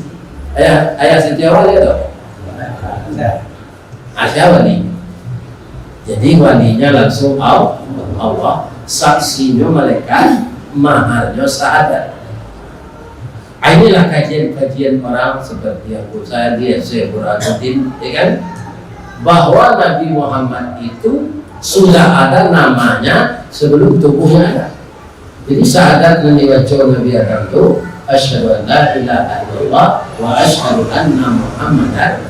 Ayah, ayah Siti Hawa dia tu. Ada wali. Jadi walinya langsung Al-, Allah, saksinyo malaikat, maharnyo syahadat. Ah, inilah kajian-kajian orang seperti Abu Sa'di, Syekh Burhanuddin, ya kan? Bahwa Nabi Muhammad itu sudah ada namanya sebelum tubuhnya ada. Jadi, syahadat nan dibaco Nabi Adam tu, "Asyhadu an la ilaha illallah wa asyhadu anna Muhammadan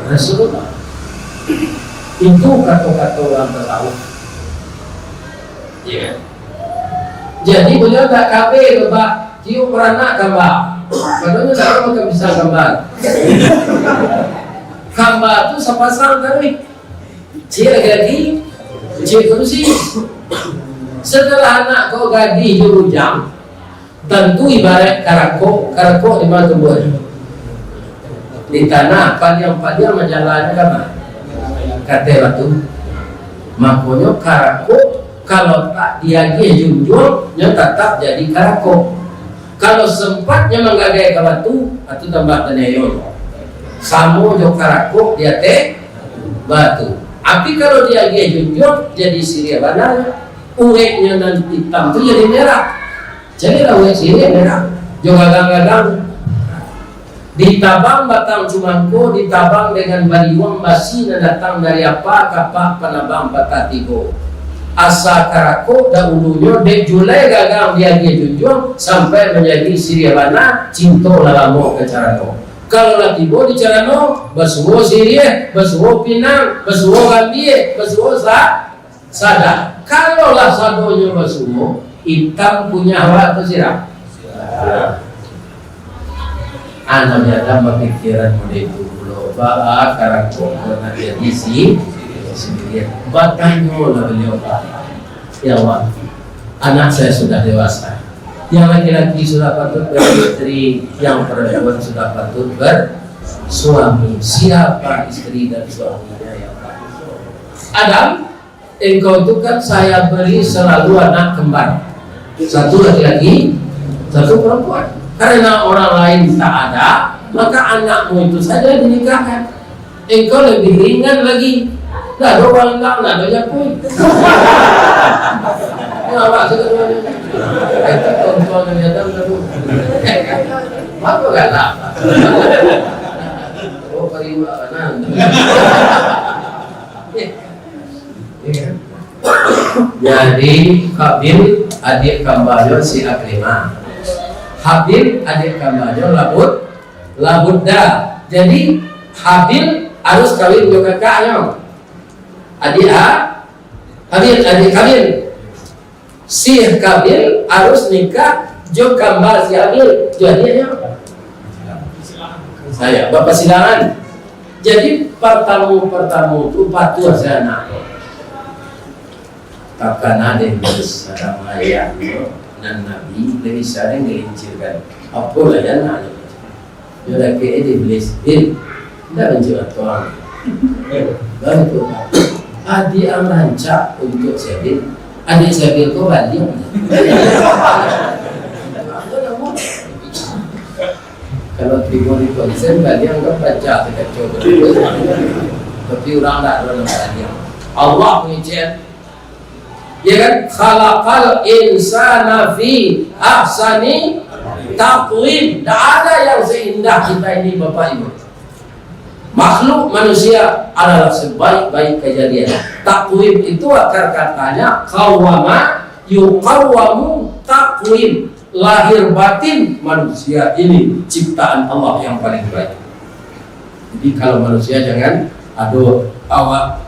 Rasulullah." Itu kato-kato urang tasawuf. Iya kan? Jadi, beliau tak kabeh tu, Pak. Tiup baranak gambar. Padahal tak tahu makan pisang gambar. Gambar tu sapasang tadi. Ciek laki-laki, ciek padusi. Setelah anak ko gadih jo bujang, tantu ibarat karakok, karakok di ma tumbuah? Di tanah, padiang-padiang majalanyo ka ma? Ka ateh batu. Makonyo karakok, kalau tak diagiah junjuang, nyo tatap jadi karakok. Kalau sempat nyo manggagai ka batu, atau tambah taniayo. Samo jo karakok di ateh batu. Tapi kalau diagiah junjuang, jadi siriah bana. Ureknyo nan itam tu jadi merah. Jadilah urek siriah merah. Jo gagang-gagang. Ditabang batang cumangko, ditabang dengan baliuang basi nan datang dari apa kapak panabang patah tigo. Asa karakok dahulunyo dek julai gagang diagiah junjuang sampai manjadi siriah bana, cinto lah lamo ka carano. Kalau lah tibo di carano, basuo siriah, basuo pinang, basuo gambia, basuo sa-, sada. Kalau lah sadonyo basuo, itam kunyah awak tu sirah. Anak Adam bapikiran model itu pulo, baa karangko ko nak jadi si-, siriah. Batanyolah baliau, "Ya Allah, anak saya sudah dewasa. Yang laki-laki sudah patut beristri, yang perempuan sudah patut bersuami. Siapa istri dan suaminya, ya Allah?" "Adam, engkau itu kan saya beri selalu anak kembar. Satu laki-laki, satu perempuan. Karena orang lain tak ada, maka anakmu itu saja dinikahkan. Engkau lebih ringan lagi. Ndak ado balang, ndak ado japui." Nyawa sudah dua ni. Itu contoh Nabi Adam dulu. Apa galak? Oh, pariwa kanan. Iya kan? Jadi, Qabil adik kambanyo si Akrimah. Habil adik kambanyo Labud, Labudda. Jadi, Habil harus kawin jo kakaknyo. Adik Ha-, Habil, adik Qabil. Si Qabil harus nikah jo kamba si Habil, jo adiaknyo. Saya, bapasilangan. Jadi, partamu-partamu tu patuah sajo anak. Takana dek sadang layak nan Nabi, Nabi sadang gelincirkan. Apo lah ya nak? Yo dakek eh, Iblis, "Bil, indak banci batuang." Baru tu, "Adiak ang rancak untuak si Abil. Adiak si Abil ko baliang." Kalau tibo di konsen, baliang kan pacah, takacau. Tapi urang ndak ado nan baliang. Allah mangecek. Ya kan? "Khalaqal insana fi ahsani taqwim." Ndak ada yang seindah kita ini, Bapak Ibu. Makhluk manusia adalah sebaik-baik kejadian. Taqwim itu akar katanya qawwama, yuqawwamu, taqwim. Lahir batin manusia ini ciptaan Allah yang paling baik. Jadi, kalau manusia jangan ado awak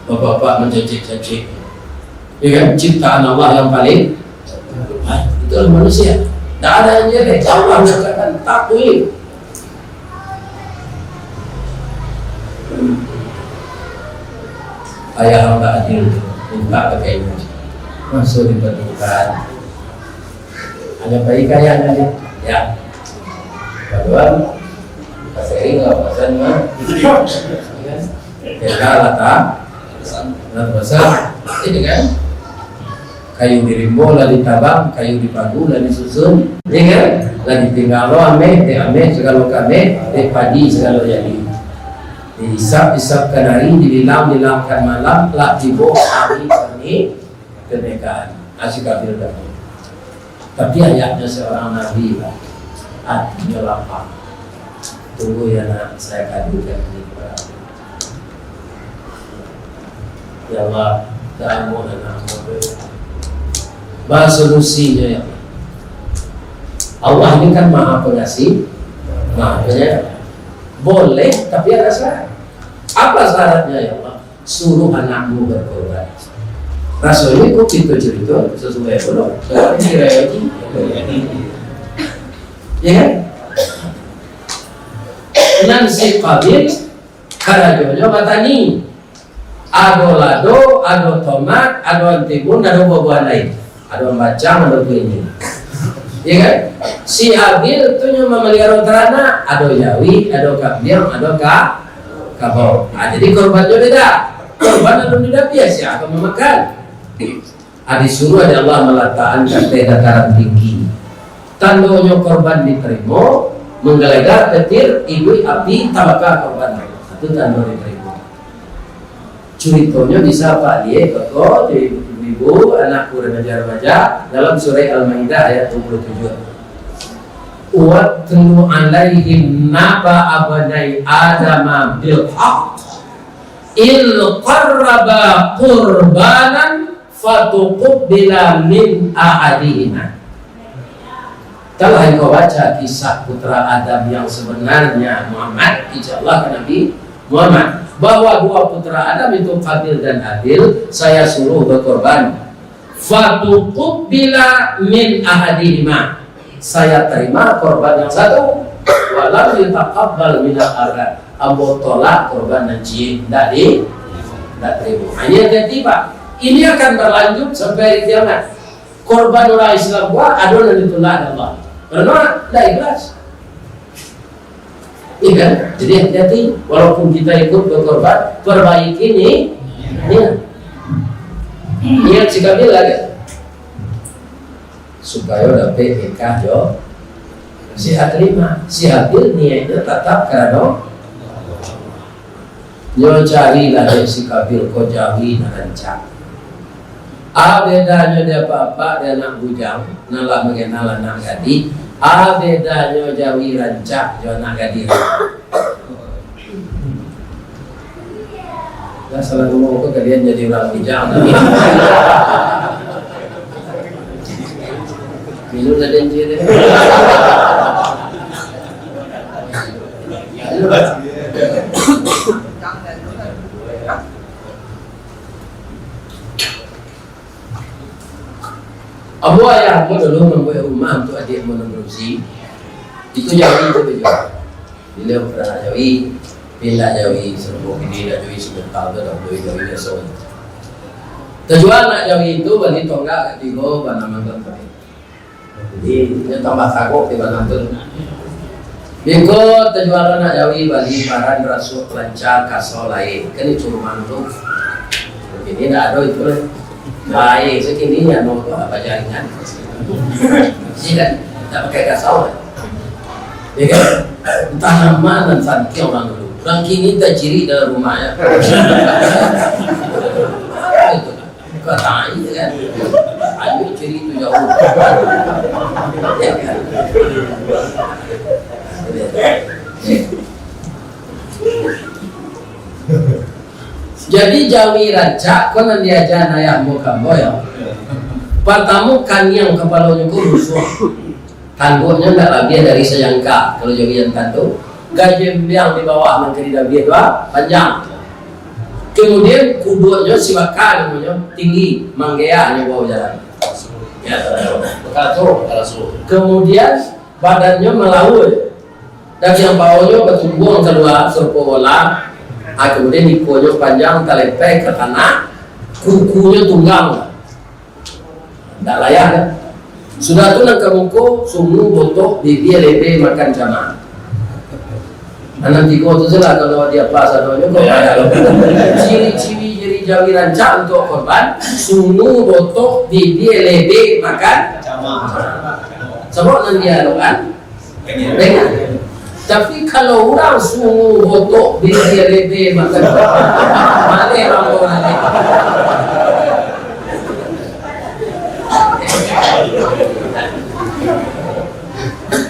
bapak-bapak mancacik-cacik. Ya kan? Ciptaan Allah yang paling baik. Itulah manusia. Tidak ada yang jelek. Allah mengatakan taqwim. Ayah hamba adil tu minta pakaian. Masuk di padukaan. Hanya pai kayaknya dia. Ya. Kedua, kasering lah pesan mah. Kan? Tenda lah tak? Lah pesan. Ini kan? Kayu di rimbo lah ditabang, kayu di pagu lah disusun. Ini kan? Lah ditinggal lo ameh, dek ameh segalo kameh, dek padi segalo jadi. Diisap-isapkan hari, dibilang-bilangkan malam, lah tibo hari kami kemerdekaan. Asyik kafir dah. Tapi ayahnya seorang nabi lah. Hatinya lapang. Tunggu ya nak, saya kadukan ini kepada Allah. Ya Allah, kamu anak hamba. Bah solusinya ya Allah. Allah ini kan maha pengasih, maha penyayang. Boleh, tapi ada syarat. Apa syaratnya ya Allah? Suruh anakmu berkorban. Rasanya kok kita cerita sesuai apa lo? Kalau dikira itu, ya kan? Nan si Qabil karajonyo batani. Ado lado, ado tomat, ado antimun, ado buah-buahan lain. Ado bacang, ado kuini. Ya kan? Si Habil tu nyo mamaliharo taranak, ado jawi, ado kambiang, ado ka-, kabau. Nah, jadi korbannyo beda. Korban alun didabiah, sia ka mamakan? Ah, disuruah dek Allah malatakan ka ateh dataran tinggi. Tandonyo korban ditarimo, manggalaga petir, iduik api, tabaka korban. Itu tando ditarimo. Curitonyo bisa Pak Lie, Koko, ibu-ibu, anakku remaja-remaja, dalam surah Al-Maidah ayat dua puluh tujuh. "Watlu alaihim naba'a abnai Adama bil haq, il qarraba qurbanan fatuqubila min ahadihima." Telah engkau baca kisah putra Adam yang sebenarnya, Muhammad, insya Allah, ke Nabi Muhammad, bahwa dua putra Adam itu, Qabil dan Habil, saya suruh berkorban. Fatuqabbila min ahadihima. Saya terima korban yang satu. Walam yutaqabbal minal akhar. Ambo tolak korban nan ciek. Ndak di, ndak terima. Hanya hati-hati, Pak. Ini akan berlanjut sampai hari kiamat. Korban urang Islam buat, ado nan ditolak Allah. Karena ndak ikhlas. Iya kan? Jadi hati-hati, walaupun kita ikut berkorban, perbaiki ni, ya. Niat si Qabil lah kan? Supayo dapek nikah jo si Haklimah. Si Habil niatnyo tatap karano nyo carilah dek si Qabil ko jawi nan rancak. A bedanyo di apak-apak di anak bujang, nan lah mangenal anak gadih. A bedanyo jawi rancak jo anak gadih. Lah salah ngomong ko, kalian jadi urang bujang. Minum lah denji deh. Ambo ayah ambo dulu mambuek rumah untuak adiak ambo nan badusi. Itu jawi tu baju. Baliau pernah jawi, pindah jawi, sarupo kini dak jawi sebentar tu, dak jawi, jawi biaso. Tajual nak jawi tu, bali tonggak katigo, banamakan tadi. Jadi, inyo tambah sagok di badan tu. Biko tajual nak jawi, bali paran, rasuak, lanca, kasau, laye. Kan itu rumah tu. Kini ndak ado itu lah. Laye sakini, anu tu, apa, jaringan. Iya kan? Ndak pakai kasau lah. Iya kan? Tanaman nan santiang urang dulu. Urang kini tacirik dalam rumah, ya. Itu. Kok tai, kan? Ayo cari tu jauah. Jadi jawi rancak ko nan diaja ayah ambo ka ambo, yo. Partamo kaniang kapalonyo ko rusuah. Tanduknyo ndak labiah dari sajangka, kalau jawi jantan tu. Gajembiang di bawah nan ka didabiah tu, ah, panjang. Kemudian kuduaknyo sibaka namonyo, tinggi, manggeanyo bawah jalan. Ya, bakatur, bakatur. Kemudian badannyo malaua. Dagiang paonyo batumbuang kalua sarupo bola. Ah, kemudian ikonyo panjang talempeh ka tanah, kukunyo tunggang. Ndak layak, kan? Sudah tu nan ka muko, sungu, botok, bibia, lebe, makan camak. Nan tigo tu sajolah kalau di apa sadonyo kok. Ya. Ciri-ciri jadi jawi rancak untuak korban, sungu, botok, bibia, lebe, makan camak. Sabab nan diarokan, Dengah. Tapi kalau urang sungu, botok, bibia lebe, makan, maleh urang tu, maleh.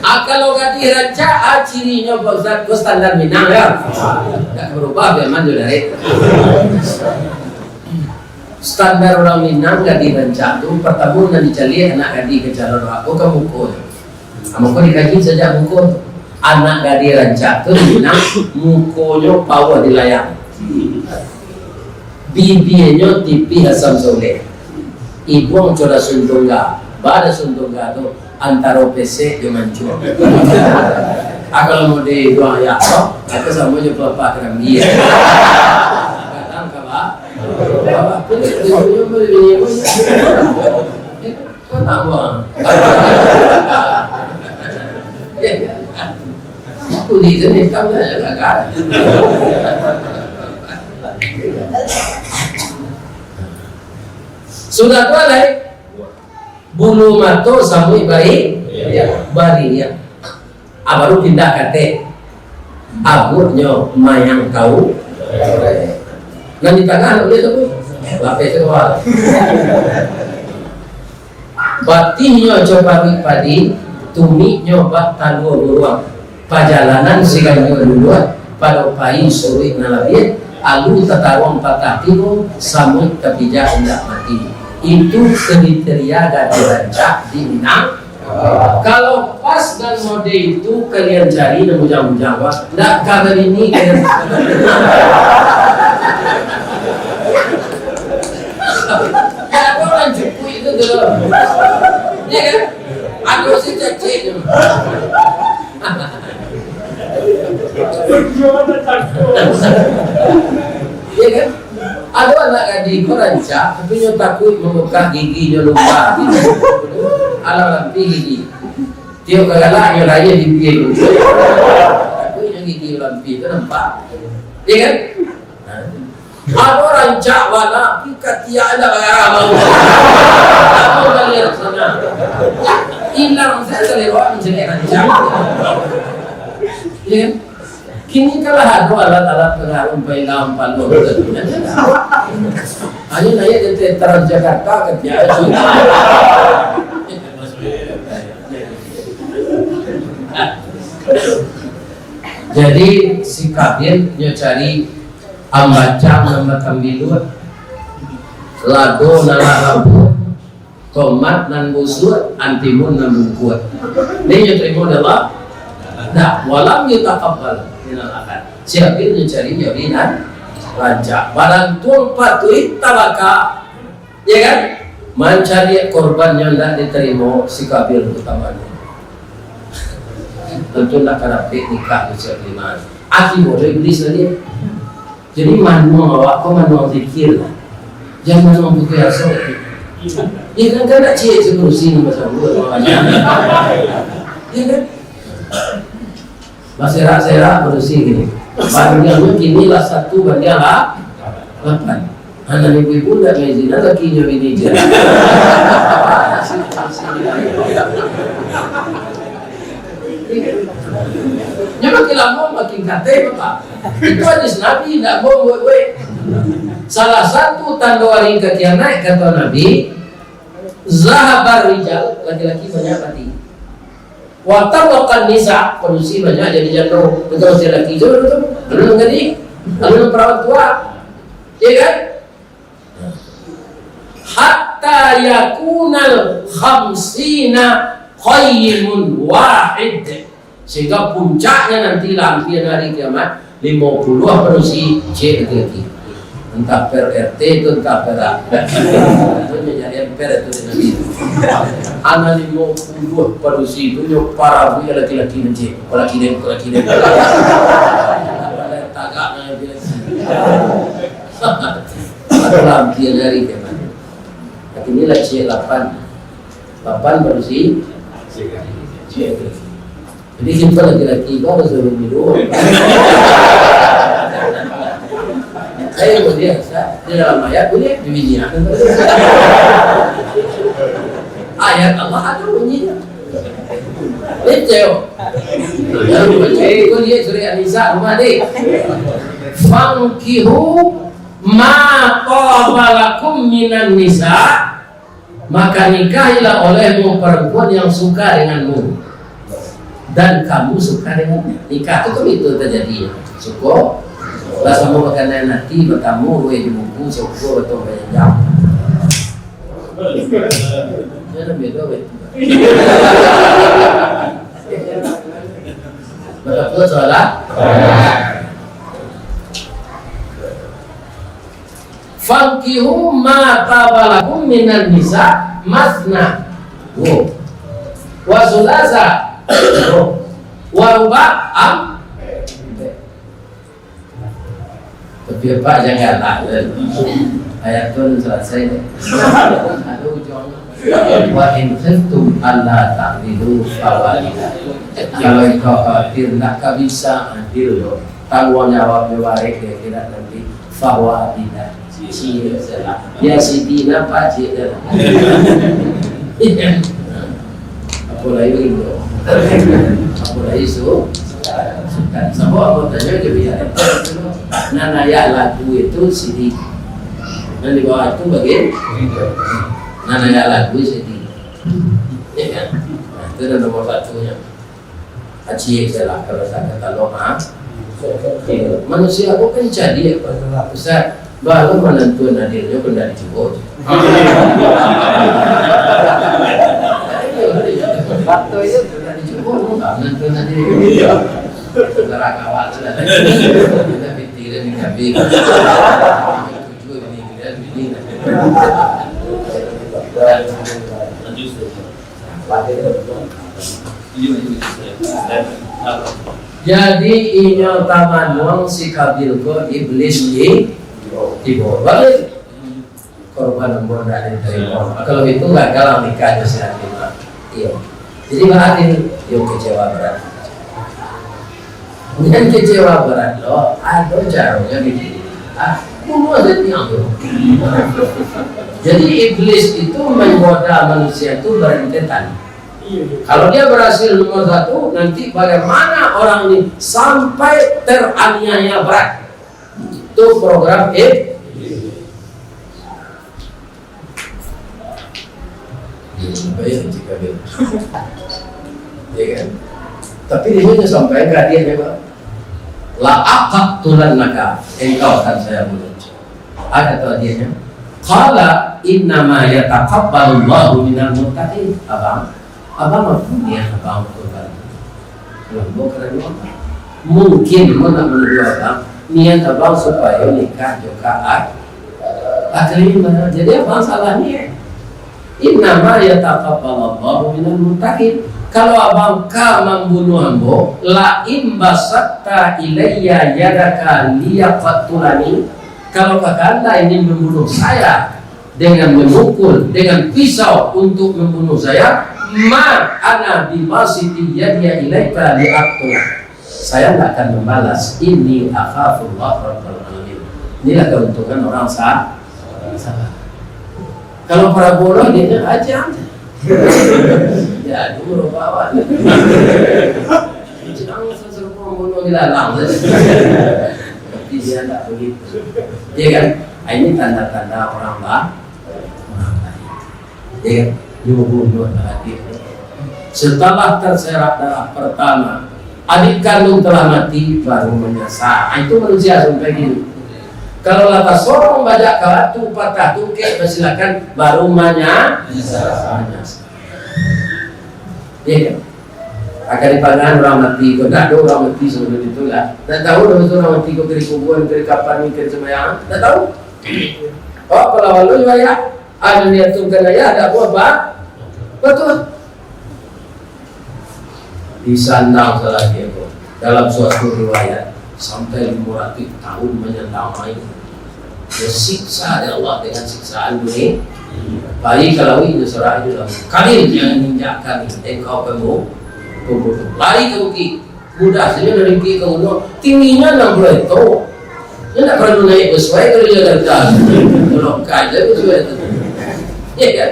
Ah, kalau gadih rancak, ah, cirinyo, Pak Ustaz, ko standar Minang, ya. Ndak berubah, biar maju dari. Standar urang Minang gadih rancak tu, partamo nan dicaliak anak gadih ka calon, apo ka muko. Mako dikaji sajak muko. Anak gadih rancak tu di Minang, mukonyo pauah di layang. Bibianyo tipih asam saulek. Ibuang co dasun tungga. Ba dasun tungga tu antaro pesek jo mancua. Ah, kalau mau di buang ayah tu, itu samo jo pelapah kerambia. Kadang kalah. Kalah. Kulit ibunya boleh. Kau tak buang. Kulit tu hitam dah, gagal. Sudah tu alai, bulu mato samuik bari, bari, ya. Ah, baru pindah katek. Abuaknyo mayang kau. Nan di tangah nak buliah tu. Lapeh tu, wah. Batihnyo co paruik padi, tumiknyo bak talua buruang. Pajalanan siganjua luluah, pado pai suruik nan labiah, alu tataruang patah tigo, samuik tapijak indak mati. Itu kriteria gadih rancak di Minang. Kalau pas dan mode itu kalian cari, nan bujang-bujang, wah, ndak ka babini kalian. Ndak ado urang cukuik itu tu. Ya kan? Ado si cacik tu. Ya kan? Ado anak gadih ko rancak, tapi nyo takuik mambukak gigi, nyo lupa. Alah lampih gigi. Tiok ka galak, nyo layia gigi tu. Takuik nyo gigi lampih tu nampak. Ya kan? Nah. Ado rancak bana, tapi katiak indak bagarah bau. Ado baliak sana. Ilang sajo salero mancaliak rancak. Ya kan? Kini kan lah ado alat-alat pangaruh, pailang, paluh, tu. Hanyo naiak dari Trans Jakarta ka Tiaga. Jadi, si Kabil nyo cari ambacang nan batambiluak, lado nan lah rapuak, tomat nan busuak, antimun nan bungkuak. Ni nyo tarimo dek Allah? Ndak, walam yutaqabbal minal akhad. Si Habil nyo cari jawi nan rancak. Barantuang patuik tabaka. Ya kan? Mancari korban nyo ndak ditarimo, si Kabil tu taman. Tantu ndak ka dapek nikah tu si Habil. Aki bodoh iblis tadi. Jadi, manuang awak ko manuang zikir lah. Jan manuang putuih aso. Ya kan, kan nak ciek si padusi ni pasal buat. Ya kan? Baserak-serak padusi gini. Bandingnyo kini lah satu banding lah lapan. Anak ibu-ibu ndak maizinan, lakinyo bini je. Nyo makin lamo makin katai, Bapak. Itu hadis Nabi, ndak buek-buek. Salah satu tando ari ka kiamat, kato Nabi, zahabar rijal, laki-laki banyak mati. Wa tabaqan nisa, padusi banyak jadi jando. Bukan mesti laki tu, tu. Alun gadih, alun perawan tua. Ya kan? Hatta yakunal khamsina qayyimun wahid. Sehingga puncaknya nanti lah ampia hari kiamat, limo puluah padusi ciek laki-laki. Entah per R T tu, entah per apa. Itu nyo jadi emper itu dengan itu. Anak limo puluah padusi tu nyo parabu ya laki-laki ciek, laki-laki, laki-laki. Tagak dengan laki-laki. Itulah ampia hari kiamat. Tapi inilah ciek lapan. Lapan padusi. Ciek. Jadi, kita laki-laki ko harus lebih dulu. Saya boleh, Ustaz. Di dalam ayat boleh, di bini ada. Ayat Allah ada bunyinya. Itu. Lalu baca, kau lihat surah An-Nisa, rumah dek. Fankihu ma taba lakum minan nisa. Maka nikahilah olehmu perempuan yang suka denganmu, dan kamu suka dengannya. Nikah tu kan itu terjadi. Suko, lah samo bakanan hati, batamu, weh di buku, suko, batong, bayanjang. Jangan beda, weh. Betul, salah? Fankihu ma taba lakum minan nisa masna. Wo. Wa sulasa. Wo. Wa ruba am. Tapi apa jangan lah. Ayat tu selesai deh. Ada ujung. Wa in khiftum alla ta'dilu fawahidah. Kalau engkau khawatir ndak ka bisa adil doh, tangguang jawab jo barek di akhirat nanti, fawahidah. Ciek salah. Ya Siti napa ciek salah. Apo lai rindu. Apo lai su-, suka. Sabab apo tanyo jo biar. Nan ayak lagu itu Siti. Nan di bawah itu bagian. Nan ayak lagu Siti. Ya kan? Nah, itu dah nomor satunya. Aciek salah kalau tak kata lo, ha? Manusia ko kan jadi apa salah besar. Baru menentuan hadirnya benda dicubo. Kita pikiran di kambing. Tujuh ini, kita pilih. Jadi, inyo tamanuang si Kabil ko, iblis di, tibo. Balik. Korban ambo ndak ditarimo. Kalau itu, gagal lah nikah jo si Halimah. Iyo. Jadi, Bang Adil, yo kecewa berat. Dengan kecewa berat lo, ado caronyo di sini. Ah, bunuh saja tiang tu. Jadi, iblis itu menggoda manusia itu berentetan. Kalau dia berhasil nomor satu, nanti bagaimana orang ini sampai teraniaya berat? Itu program iblis. Ya, sampai ya, jika dia. Ya kan? Tapi dia hanya sampai ke hadiahnya, Pak. "La aqtulannaka, engkau akan saya bunuh." Ada tu hadiahnya. "Qala innama yataqabbalullahu minal muttaqin." Abang, abang apa niat abang untuk bantu? Kalau mau kerana apa? Mungkin mau nak menuduh abang, niat abang supaya nikah jo ka ak-, akli mana? Jadi abang salah niat. "Innama yataqabbalullahu minal muttaqin." Kalau abang ka mambunuh ambo, "La in basatta ilayya yadaka liyaqtulani," kalau kakanda ingin membunuh saya dengan memukul, dengan pisau untuk membunuh saya, "Ma ana bibasiti yadiya ilaika liaqtulak." Saya tidak akan membalas. "Inni akhafullah rabbal alamin." Inilah keuntungan orang sa-, sabar. Kalau Prabowo, dia aja. Ya, dulu bawa. Jangan seserupa membunuh ilalang saja. Tapi dia tidak begitu. Ya kan? Ah, ini tanda-tanda orang ba-, orang baik. Ya kan? Dia membunuh anak dia. Setelah terserak darah pertama, adik kandung telah mati, baru menyesal. Ah, itu manusia sampai gini. Kalau lah tasorong bajak ka batu, patah tungkek, basilakan, baru manya-, menyesal. Ya kan? Akan dipangan orang mati ko, ndak ado orang mati sebelum itu lah. Ndak tahu dah betul orang mati ko ka dikuburan, ka dikapani, ka disambayangan. Ndak tahu. Oh, kalau lalu juga ya, ada niat tu kan ya, ada apa, apa? Betul. Disandang salah dia ko. Dalam suatu riwayat, sampai lima ratus tahun menyandang air. Disiksa dek Allah dengan siksaan dunia. Pai ka lauik, inyo sorak inyo lalu, "Kabil, jangan injakkan engkau pembu-, pembunuh." Lari ka bukik. Mudah sajo dari bukik ka gunuang. Tingginyo enam puluh hekto. Inyo ndak paralu naiak basuai kalau di Jakarta. Kalau kaja basuai tu. Ya kan?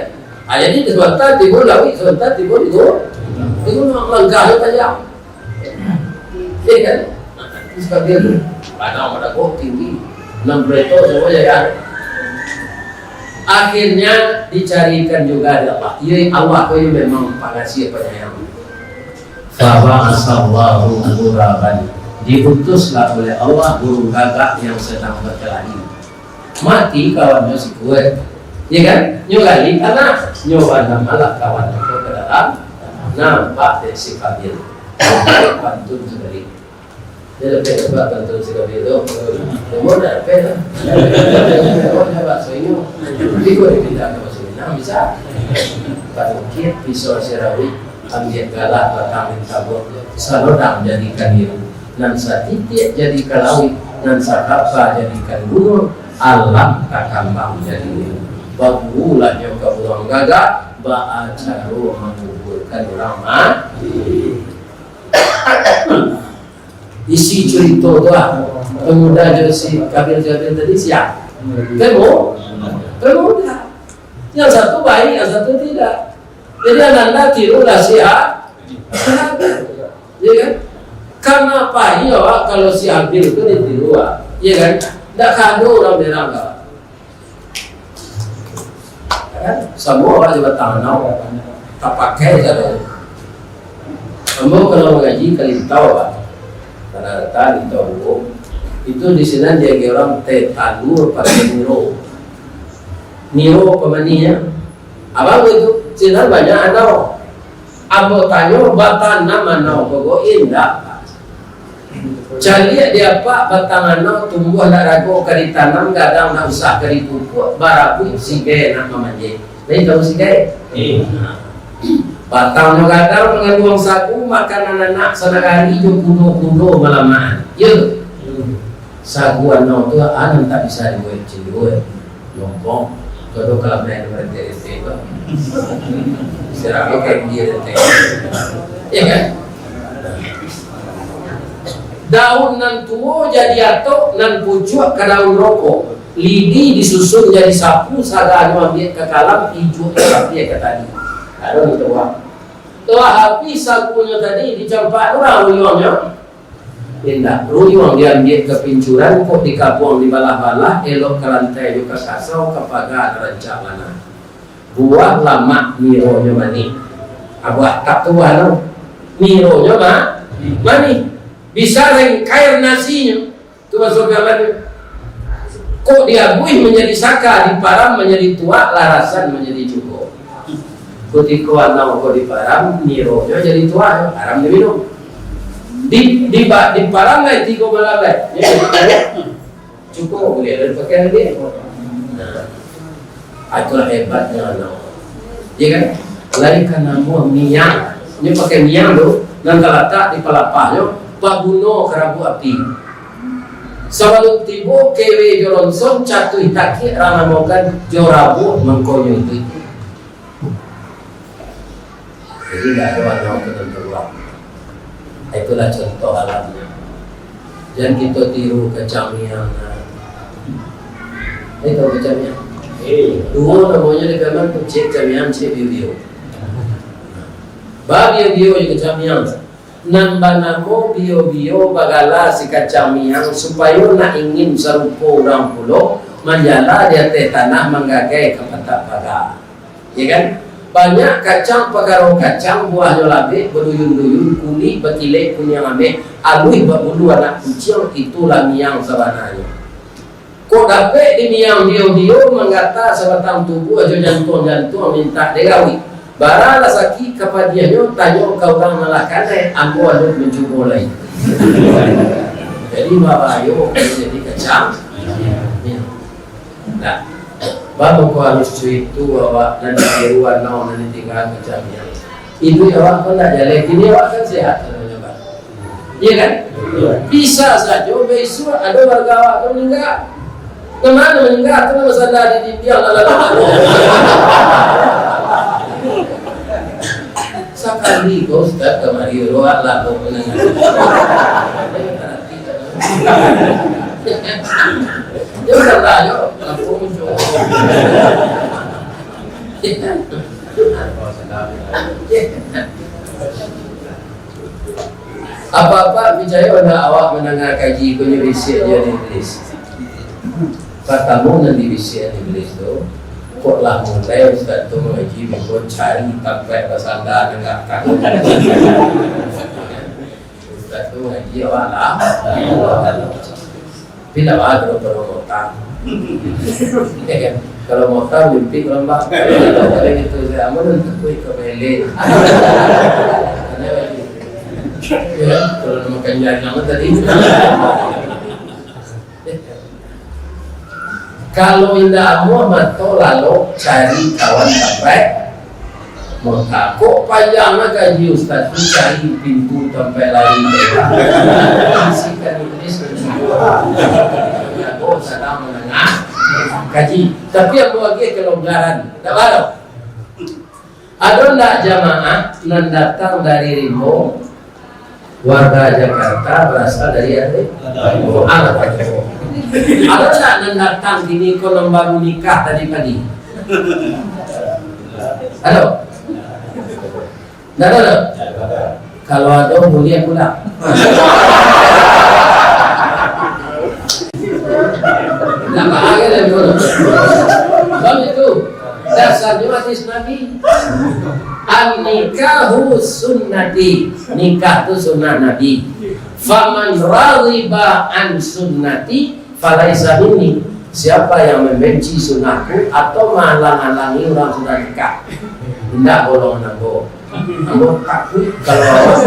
Ah, jadi sabanta tibo lauik, sabanta tibo di gu-, di gunuang, langkahnyo tajam. Ya kan? Terus kata dia tu, padang pada kok tinggi, enam kereta semua ya kan? Akhirnya dicarikan juga dek Allah. Ya Allah ko memang pengasih penyayang. Faba'asallahu ghuraban. Diutuslah oleh Allah burung gagak yang sedang berkelahi. Mati kawannyo sikua. Ya kan? Nyo gali tanah. Nyo banam alah kawannyo tu ka dalam. Nampak dek si Kabil. Pantun sakali. Dia lebih hebat pantun si Kabil tu. Umur dah lebih lah. Umur dah bakso inyo. Tapi kok dipindah ka bakso Minang bisa. Panukik pisau sirawi. Ambiak galah batang mintabuak. Salodang jadikan iru. Nan satitiak jadi ka lauik, nan sakapa jadi ka gunuang, alam takambang jadi nyo. Bagulah nyo ka buruang gagak, baa caro manguburkan urang mati. Isi curito tu lah. Pemuda jo si Kabil-Kabil tadi siap. Temu? Pemuda. Yang satu baik, yang satu tidak. Jadi, ananda tirulah si Ha-, si Habil. Ya kan? Karena apa? Iyo, kalau si Habil tu ditiru, ah. Ya kan? Ndak kado urang berang, kawan. Ya kan? Samua awak jo batang anau, tapakai sajo. Ambo kalau mangaji ka Lintau, Pak. Tanah Datar, Lintau Buko. Itu di sinan diagiah urang teh talua pakai niro. Niro pamanih, ya. Abang itu, sinan banyak anau. Ambo tanyo, batanam anau ko, indak, Pak. Caliak di apak batang anau, tumbuah ndak rago ka ditanam, gadang ndak usah ka dipupuak, barabuik sigai nak mamanjek. Lain tahu sigai? Eh. Batangnyo gadang manganduang sagu, makanan anak sanagari jo kudo-kudo malamaan. Iyo tu? Sagu anau tu, ah, nan tak bisa dibuek cindua. Lompong. Kau tu kalau main berhenti-henti tu. Istirahat lo kayak dia nanti. Ya kan? Daun nan tuo jadi atok, nan pucuak ka daun rokok, lidi disusun jadi sapu, saganyo ambiak ka kalam, ijuak ka api ka tadi. Ado nan tuo. Tuo habih sapunyo tadi, dicampak urang ruyuangnyo. Indak, ruyuang diambiak ka pincuran, kok dikabuang dibalah-balah, elok ka lantai jo ka kasau, ka paga ka rancak bana. Buah lamak nironyo manih. Ah, buah atap tu buah anu. Nironyo ma-, manih. Bisa rengkair nasinyo. Tu maksud gambarnyo. Kok diabuih manjadi saka, diparam manjadi tuak, larasan manjadi cuko. Kutiko anau ko diparam, nironyo jadi tuak, haram diminum. Di, di, diparam lai tigo malam lai. Cukup buliah lalu pakai lagi. Nah, itulah hebatnya anak. Ya kan? Lain kan namuah miang. Nyo pakai miang tu, nan talatak di palapahnyo, paguno karabu api. Sabalun tibo kewe jo ronson, catuih takik, rang namokan jo rabuah mangkonyo itu. Jadi, indak ado anak tu nan tabuang. Itulah contoh alamnyo. Jan kito tiru kacang miang, nah. Eh, tahu kacang miang? Eh. Duo namonyo di Piaman tu, ciek kacang miang, ciek bio-bio. Babio-bio jo kacang miang. Nan banamo bio-bio bagala si kacang miang, supayo nak ingin sarupo urang pulo, manjala di ateh tanah, manggagai ka patak paga. Ya kan? Banyak kacang pagaro kacang, buahnyo labek baduyun-duyun, kulik bakilek kuniang ameh, aluih babulu anak kuciang, itulah miang sabananyo. Kok dapek di miang dio-dio, manggata sabatang tubuah jo jantuang-jantuang mintak dirawik. Baralah sakik ka padiahnyo, tanyo ka urang nan lah kanai, ambo alun mancubo lai. Jadi, babahayo kalau jadi kacang. Nah, baa mangko harus cuitu awak nan ditiru anau nan ditingga kacang miang? Iduik awak kan ndak jaleh, kini awak kan sehat, contohnyo, Pak. Iya kan? Bisa sajo bisuak ado warga awak tu maningga. Nan ma maningga tu, nan basanda di dindiang dalam. Sakali ko Ustaz kamari, roh lah ko maningga. Dia udah tanya, kampung muncul. Apa-apa picayo ndak awak mandanga kaji ko nyo bisiak jo Iblis? Partamo nan dibisiak Iblis tu, kok lah mulai Ustaz tu mangaji, beko cari tampek basanda nan gak. Ustaz tu mangaji awak lah. Tapi ndak baa kalau, kalau mota. Kalau mota mimpi kalau mbak. Kalau itu saya amun untuk kuih ke mele. Karena lagi. Ya, kalau makan jari nama tadi. Kalau indak amuah mato, lalok cari kawan tampek mota. Kok panjang lah kaji Ustaz tu, cari pintu tampek lari. Bisikan Iblis dan semua. Jago sadang mandanga kaji. Tapi ambo agiah kelonggaran. Ndak baa doh. Ado ndak jamaah nan datang dari Rimbo, warga Jakarta, barasal dari R W? Ado. Ado ndak nan datang kini ko nan baru nikah tadi pagi? Ado? Ndak ado, ado? Kalau ado, buliah pulang. Ndak baa lai, bro. Bang, itu dasarnyo hadis Nabi. "An-nikahu sunnati." Nikah tu sunnah Nabi. "Faman raghiba an sunnati falaisa minni." Siapa yang membenci sunnahku atau menghalang-halangi urang sudah nikah, indak golongan ambo. Ambo takuik kalau awak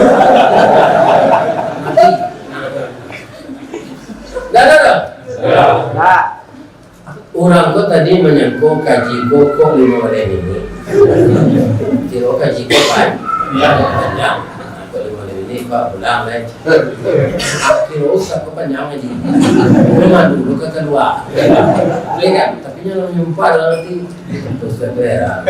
mati. Nah, Urang ko tadi manyangko kaji ko kok limo baleh minit. Kiro kaji ko pan-, panjang. Kok limo baleh minit, ba pulang lai. Kiro usah ko panjang kaji. Rumah dulu ka kalua. Boleh kan? Tapi nyo lah manyumpah dalam hati. Terus berak.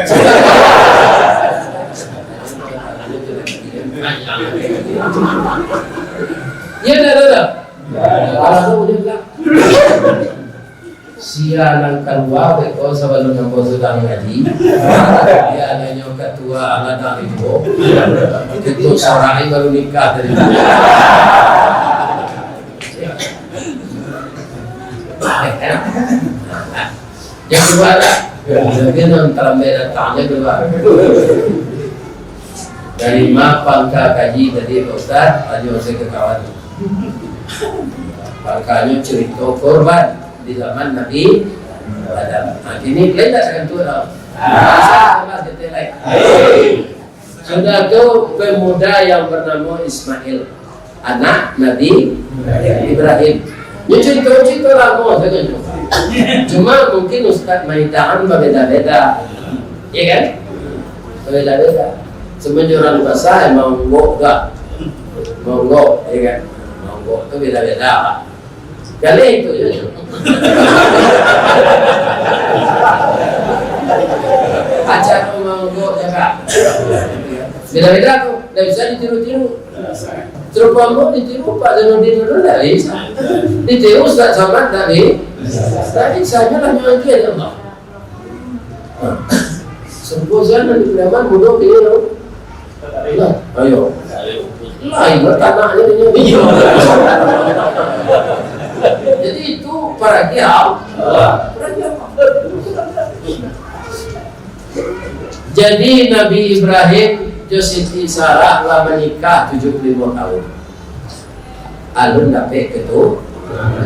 Ya, dah, dah, dah. Alah, tu boleh tak? Sia nan kalua beko sabalun ambo sadang ngaji. Sia nan nyo katua anak ribo. Kito sorai baru nikah tadi. Yang kalua lah. Mungkin nan talambek datang, yang kalua. Dari ma pangka kaji tadi, Pak Ustaz? Tanyo saya ke kawan. Pangkanyo cerita korban di zaman Nabi Adam. Nah, kini lain tak dengan tu dah. Ah. Sama detail lain. Sudah tu, pemuda yang bernama Ismail, anak Nabi Ibrahim. Ini cerita-cerita lama saja. Cuma mungkin Ustaz maitaan berbeda-beda. Ya kan? Berbeda-beda. Semenjak orang pasar, emang monggok gak? Monggok, ya kan? Monggok tu beda-beda, Pak. Galeh tu je. Acara monggok je, Pak. Beda-beda tu. Tak bisa ditiru-tiru. Serupa ambo ditiru Pak Zainuddin dulu, tak bisa. Ditiru Ustaz Samad, tak bi-, tak bisa. Nyo lah nyo aja, ya Allah. Serupa siapa di Pidaman, bodoh kini tu. Lah, ayo. Lah, ibarat tanah je dia. Jadi itu paragiah Allah. Paragiah Allah. Jadi Nabi Ibrahim jo Siti Sarah lah manikah tujuah puluah limo tahun. Alun dapek ketu-,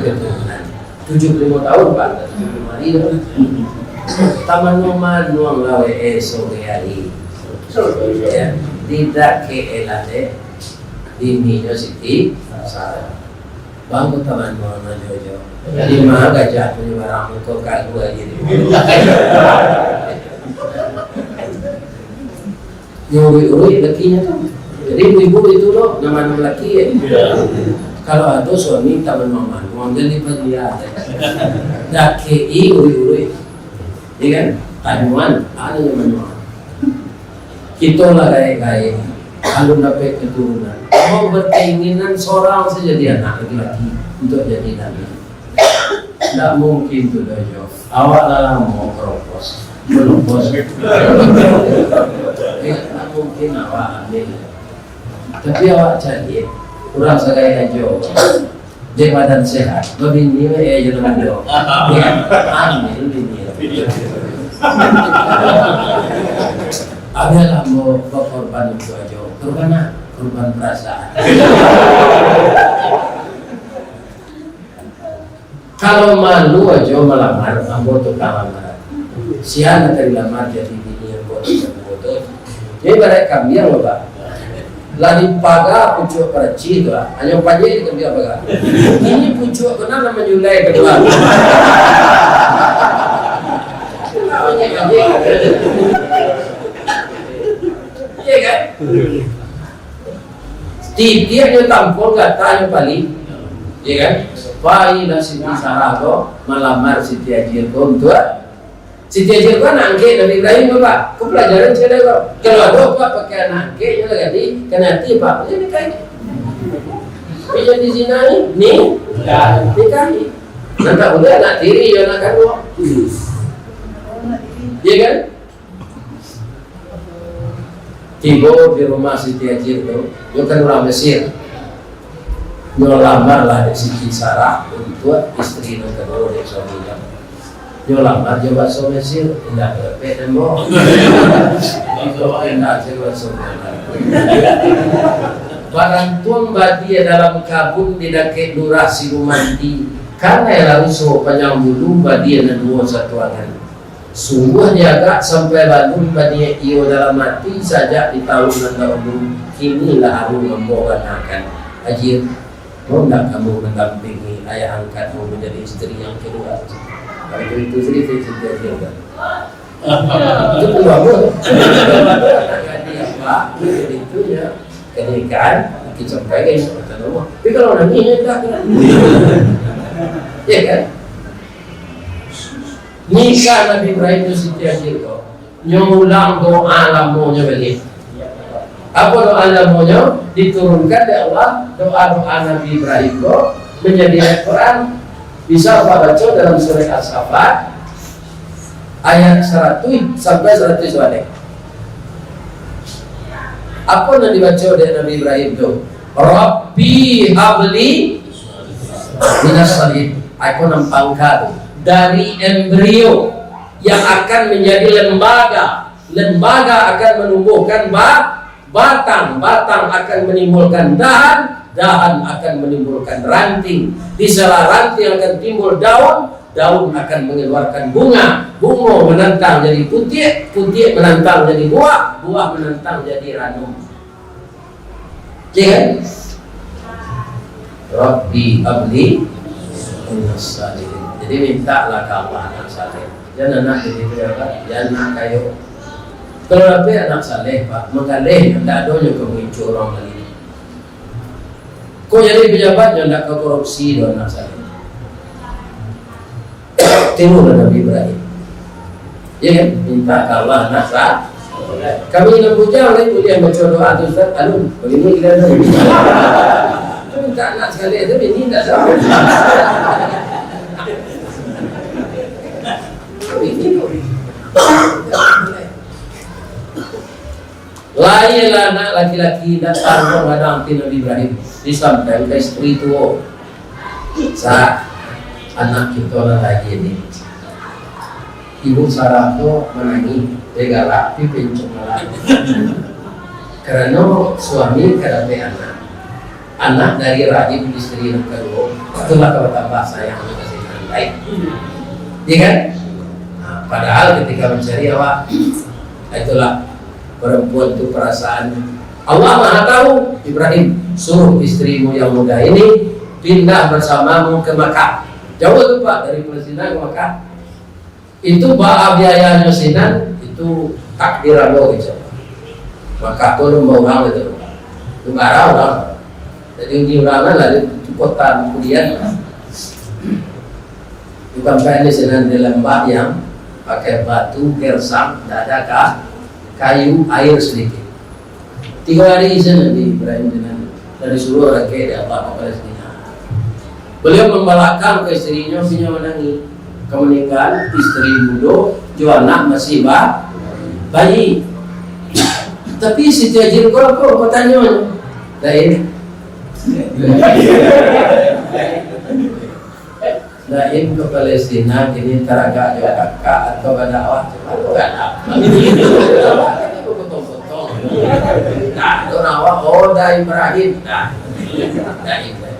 keturunan. Tujuah puluah limo tahun, Pak. Tujuah puluah limo hari tu. Tamanuang-manuang lah we, eh, sore hari. Ya, di dakek elah dek bininyo Siti Sarah. Bang, ko tamanuang ajo-ajo. Jadi, mah gajah punyo barang, ko kagu aja ni. Nyo uruik-uruik lakinyo tu. Jadi, ibu-ibu itu lo, nama-nama laki, ya. Kalau ado suami tamanuang-manuang, jadi padia. Dakek-i uruik-uruik. Ya kan? Tanyuan, ado nyo manuang. Kito lah gaek-gaek, alun dapek keturunan. Ambo berkeinginan sorang saja di anak laki-laki untuk jadi nabi. Ndak mungkin tu doh, Jo. Awak lah lamo keropos. Belum bos. Eh, ndak mungkin awak ambil. Tapi awak cari urang sagai ajo. Dek badan sehat, babini we, eh, jo nan mudo. Ya, ambil bini. Ambil lah, ambo bakorban itu ajo. Korban apa? Korban perasaan. Kalau malu ajo malamar, ambo tukang lamaran. Sia nan ka dilamar jadi bini ambo tu, ambo tu. Jadi ibarat kambiang lo, Pak. Lah dipaga pucuak paracih tu lah. Hanyo pajek di kambiang paga. Ini pucuak tu nan manyulai kalua. Iya kan? Titiaknyo tampon, gatanyo pali. Iya kan? Pailah Siti Sarah ko malamar Siti Hajir ko untuak Siti Hajir ko anak angkek Nabi Ibrahim ko, Pak. Ko pelajaran cek ko. Kalau ado, Pak, pakai anak angkek, nyo lah ganti, kanai ati, Pak. Jadi nikahi. Tapi jadi zina ni, ni, nikahi. Nan tak buliah anak tiri, yo anak kanduang. Iya kan? Tibo di rumah Siti Hajir tu, nyo kan urang Mesir. Nyo lamar lah dek Siti Sarah untuak isteri nan kaduo dek suaminyo. Nyo lamar jo baso Mesir, indak dapek den, Bo. Indak se baso Mesir. Barantuang badia dalam kabun di dakek lurah Silumanti, kanai lah uso panjang bulu badia nan duo satuangan. Sungguah diagak sampai balun baniaik iyo dalam ati sajak di taun nan dahulu, kini lah aru ambo ganakan. Hajir, Mau ndak kamu mendampingi ayah angkatmu menjadi istri yang kedua? Kalau itu, itu cerita, cerita dia kan. Itu pun bagus. Jadi apa? Jadi itu ya. Jadi kan, kita sampai ke kata Allah. Tapi kalau nangis, ya tak kena. Ya kan? Nikah Nabi Ibrahim tu Siti Hajar kok. Nyo ulang doa lamonyo baliak. Apo doa lamonyo? Diturunkan dek Allah doa-doa Nabi Ibrahim ko manjadi ayat Quran. Bisa baco dalam surah As-Saffat ayat saratuih sampai saratuih sabaleh. Apo nan dibaco dek Nabi Ibrahim tu? "Rabbi habli minas shalihin." Apo nan pangka tu? Dari embrio yang akan menjadi lembaga. Lembaga akan menumbuhkan ba-, batang, batang akan menimbulkan dahan, dahan akan menimbulkan ranting. Di sela ranting akan timbul daun, daun akan mengeluarkan bunga, bunga menantang jadi putiak, putiak menantang jadi buah, buah menantang jadi ranum. Ya kan? Rabbi habli minas shalihin. Jadi mintalah ka Allah anak saleh. Jan anak jadi pejabat, jan anak kayo. Kalau dapek anak saleh, Pak, manggaleh, ndak ado nyo ka mangincuah urang lain. Kok jadi pejabat, nyo ndak ka korupsi doh anak saleh. Tirulah Nabi Ibrahim. Ya kan? Minta ka Allah anak sa-, kami nan bujang lai buliah baco doa tu, Ustaz. Alun, bagini kita tu. Minta anak sakali tu, bini tak tahu. Ini tu. Lahirlah anak laki-laki, datang ka Nabi Ibrahim, disampaikan isteri tu, "Sa, anak kito nan lahia ni." Ibu Sarah tu manangih, digalak, tapi pincung malah. Karano suami ka dapek anak, anak dari rahim isteri nan kaduo, itulah ka batambah sayang jo kasih sayang. Baik. Iya kan? Nah, padahal ketika mencari awak, itulah perempuan tu perasaan. Allah Maha Tahu, "Ibrahim, suruh istrimu yang muda ini pindah bersamamu ke Makkah." Jauh tu, Pak, dari Palestina ke Makkah. Itu baa biayanyo sinan, itu takdir Allah, ujar. Makkah tu lumba urang itu. Lumba urang. Jadi, di urang lah, di kota kemudian. Bukan kayak di sinan, di lembah yang pakai batu gersang, tidak ada ka-, kayu, air sedikit. Tigo hari sajo Nabi Ibrahim sinan dari suruah rakyat di Allah ka Palestina. Beliau membalakang ka isterinyo, sinyo manangih. Ka maninggal, isteri mudo, jo anak masih ba-, bayi. Tapi Siti Hajar ko apo, apo tanyo? Lain. Lain ka Palestina, kini taragak jo kakak atau badakwah, cuma lu kan apa? Potong-potong. Nah, tu nama, oh, dah Ibrahim. Nah, dah Ibrahim.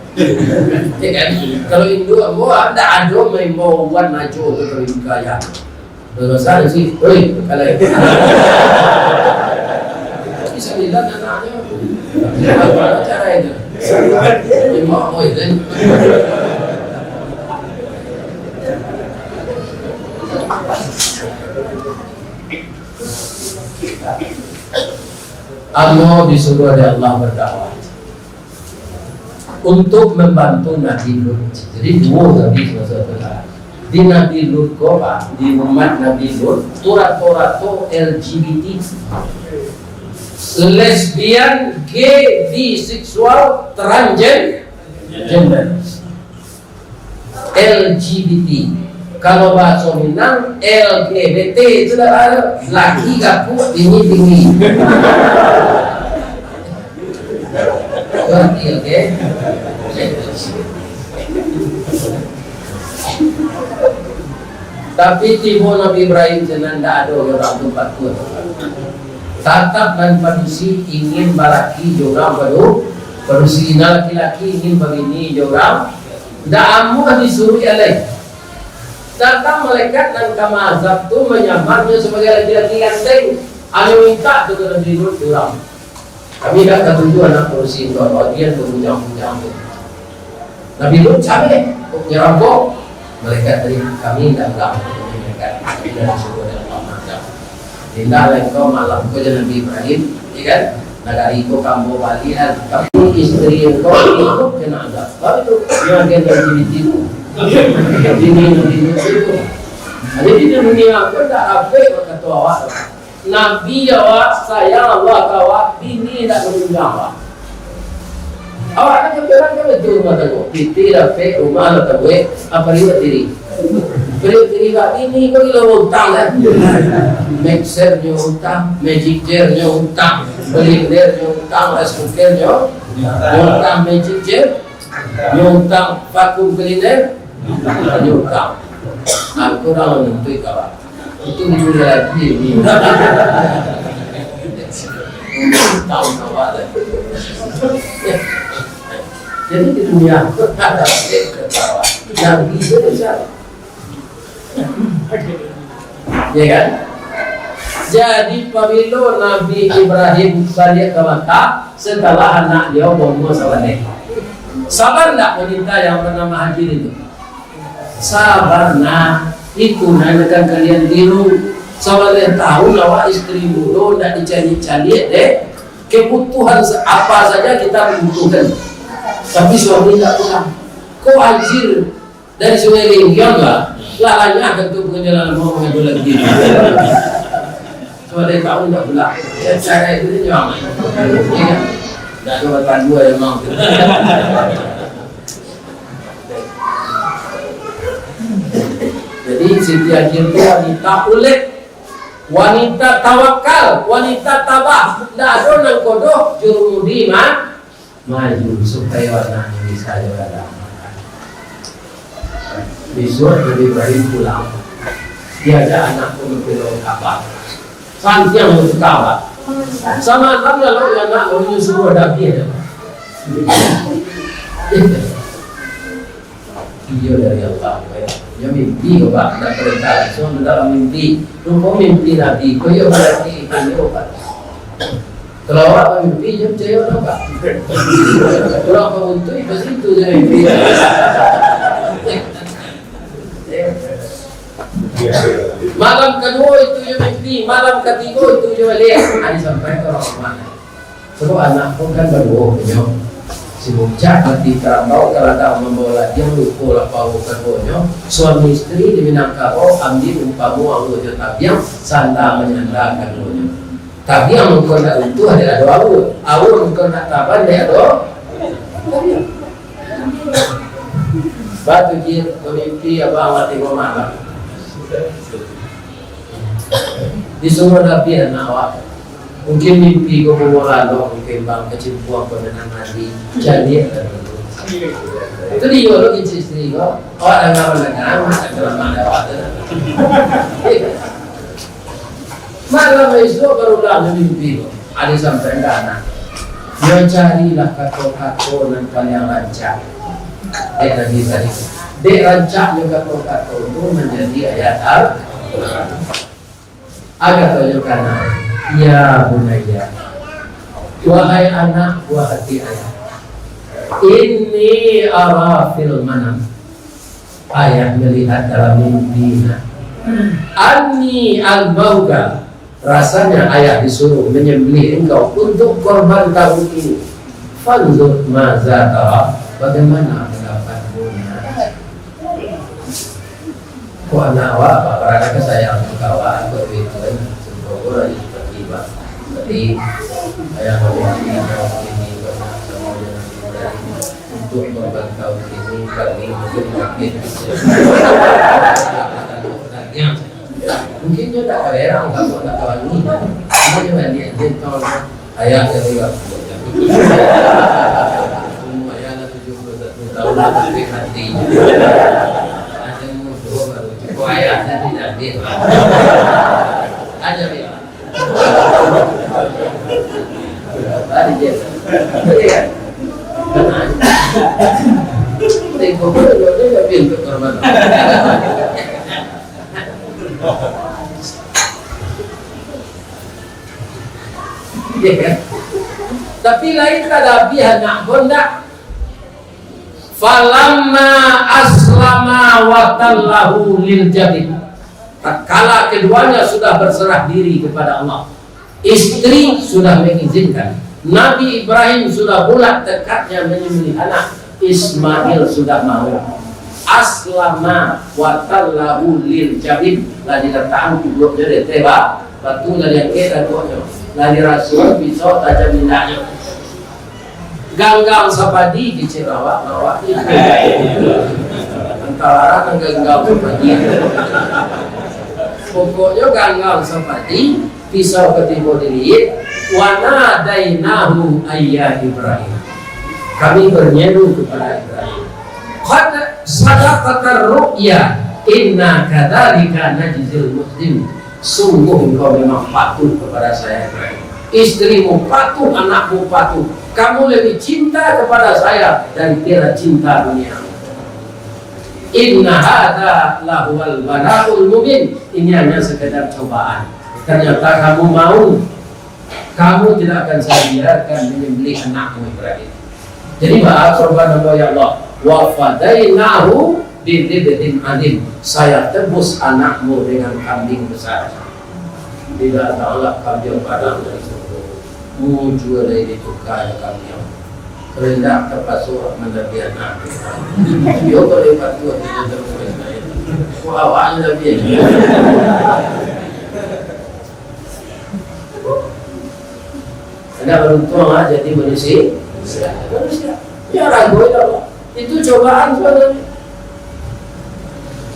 Ya kan? Kalau Indo ambo, ah, ndak ado maimbau wan ajo tu kalau Indo kaya. Dosa sih, oi, kalau bisa bilang anaknya. Bagaimana cara itu? Imbau, oi, kan? Ambo disuruah dek Allah berdakwah untuk membantu Nabi Lut. Jadi, duo Nabi salah satu lah. Di Nabi Lut ko, Pak, di umat Nabi Lut, tu rato-rato L G B T. Lesbian, gay, biseksual, transgen-, gender. L G B T. Kalau bahaso Minang, L G B T itu lah laki gapuak, bini tinggi. Ngerti, oke? Tapi tibo Nabi Ibrahim sinan ndak ado urang tu patuah. Tatap nan padusi ingin balaki jo urang padu-, padusi, nan laki-laki ingin babini jo urang. Ndak amuah disuruah alai. Datang malaikat nan ka maazab tu manyamarnyo sabagai laki-laki ganteng. Anu mintak tu ka Nabi Lut urang. Kami dak katuju anak padusi tu, bagian tu bujang-bujang tu. Nabi Lut sampai, nyerompok. Malaikat tadi, "Kami indak pulang." Malaikat, "Kami indak disuruh oleh Allah." Macam, "Indak lah engkau malam ko jo Nabi Ibrahim, ya kan? Nagari ko ka ambo balian. Tapi isteri engkau ikut kena azab." Baru tu, dia agen dari T V tu. Bini Nabi Lut itu. Nah, jadi di dunia ko indak dapek bakato awak tu. Nabi awak, sayang Allah ka awak, bini indak maningga awak. Awak kan kecil kan, kan itu rumah tangga. Pitih dapek, rumah lah tabuek, apa liwat diri. Beri diri ka bini ko gilo utang kan. Mixer nyo utang, magic jar nyo utang, blender nyo utang, rice cooker nyo, nyo utang, magic jar nyo utang, vacuum cleaner nyo utang. Aku urang nuntuik kawan. Itu dulu lagi ni. Tahu kawan. Jadi di dunia tu ada ketawa. Yang bisa besar. Ya kan? Jadi, pabilo Nabi Ibrahim baliak ka Makkah, setelah anak dia baumua sabaleh. Sabar ndak wanita yang bernama Hajar itu? Sabar, nah. Itu nan akan kalian tiru. Sabaleh tahun awak isteri mudo ndak dicaliak-caliak dek. Kebutuhan se-, apa saja kita butuhkan. Tapi suami ndak pulang. Ko Hajar dari Sungai Lenggang lah. Lah banyak kan tu pengendara mau mengadu lagi. Sudah tahu ndak pulang. Ya, cara itu dia nyaman. Ya kan? Ndak ada batang dua emang. Jadi, Siti Hajar tu wanita ulek, wanita tawakal, wanita tabah. Ndak ado nan kodoh, jurumudi ma-, maju, supayo anaknyo bisa jo anak makan. Bisuak Nabi Ibrahim pulang, diajak anak tu mapilo Ka'bah. Santiang tu Ka'bah. Samalam lalu anak tu suruh Nabi aja. Iyo dari Allah, eh. Yo mimpi ko, Pak, ndak perintah langsung, dalam mimpi. Rupo mimpi Nabi ko, yo berarti itu yo, Pak. Kalau awak mimpi, yo picayo lah, Pak. Urang pamuntui, pasti itu je mimpi. Malam kaduo itu yo mimpi, malam katigo itu yo liek. Ado sampai ka urang rumah. Sabab anak ko kan baduo punyo. Si Mucak mati karambau, kaladang mambawa ladiang, lupo lapau kaduonyo. Suami isteri di Minangkabau, ambiak umpamo aua jo tabiang, sanda manyanda kaduonyo. Tabiang mangko ndak runtuah dek ado aua, aua mangko ndak taban dek ado tabiang. Batu Jir, bamimpi abang mati bamalam. Disuruah Nabi anak awak. Mungkin mimpi ko bungo lalok, mungkin bang kacimpuang ko nan mandi. Caliak lah dulu. Itu di Yolo kecil isteri ko. Awak danga mandanga, macam dalam mana awak tu. Malam esok barulah mimpi ko. Ado sampai ka anak. Yo carilah kato-kato nan paliang rancak. Dek Nabi tadi. Dek rancaknyo kato-kato tu manjadi ayat Al-Quran. Katonyo ka anak, "Ya bunayya, wahai anak buah hati ayah, inni ara fil manam, ayah melihat dalam mimpi, nah, anni azbahuka, rasanya ayah disuruh menyembelih engkau untuk korban tahun ini. Fanzur maza tara, bagaimana pendapatmu, nak?" Ko anak awak, Pak, barangkali sayang ka awak, ko duit tu kan, sempurna lah di seperti, Pak. Tapi, ayah awak ini, ini, Pak, sama dengan Ibrahim. Untuk memantau ini, kami mungkin kaget. Mungkin dia tak kalerang, tak buat, tak kawangi. Dia cuma dia, dia tahu, ayah dia tinggal. Umur ayah dah tujuh puluh satu tahun, dah sampai mati. Ada umur dua baru cukup ayah, saya tidak ambil. Ada, Bik. Tadi dia. Iya kan? Tenang. Tengok dulu, dia nggak pintu ke rumah. Iya kan? Tapi lain tak ada habis anak pun tak. Falamma aslama wa tallahu lil jabin. Tatkala keduanya sudah berserah diri kepada Allah, istri sudah mengizinkan, Nabi Ibrahim sudah bulat tekadnya menyembelih anak, Ismail sudah mau. Aslama wa tallahu lil jabin, lah diletakkan kubuaknyo di ateh ba-, batu, lah diangkek datuaknyo, lah dirasuah pisau tajam indaknyo. Ganggang sapadi kecek awak, awak ni. Antara nan ganggang sapadi. Pokoknyo ganggang sapadi, pisau katibo di liik, wa nadainahu ayya Ibrahim. Kami bernyeru kepada Ibrahim. Qad sadaqta ru'ya, inna kadzalika najzil muhsinin. Sungguh engkau memang patuh kepada saya, Ibrahim. Istrimu patuh, anakmu patuh. Kamu lebih cinta kepada saya dari tiada cinta dunia. Inna hadza lahuwal bala'ul mubin. Ini hanya sekedar cobaan. Ternyata kamu mau. Kamu tidak akan saya biarkan menyembelih anakmu Ibrahim. Jadi, baa korban ambo, ya Allah? Wa fadainahu bidzibhin adzim. Saya tebus anakmu dengan kambing besar. Tidak datanglah kambing padang dari surga. Mujua dari ditukar kambing. Rendah terpasuak mendabiah anak. Yo, boleh patuh, tidak terus. Kok awak yang dabiah? Anda beruntung, ah, jadi manusia. Manusia. Ya, ragu ya Allah. Itu cobaan sebenarnya.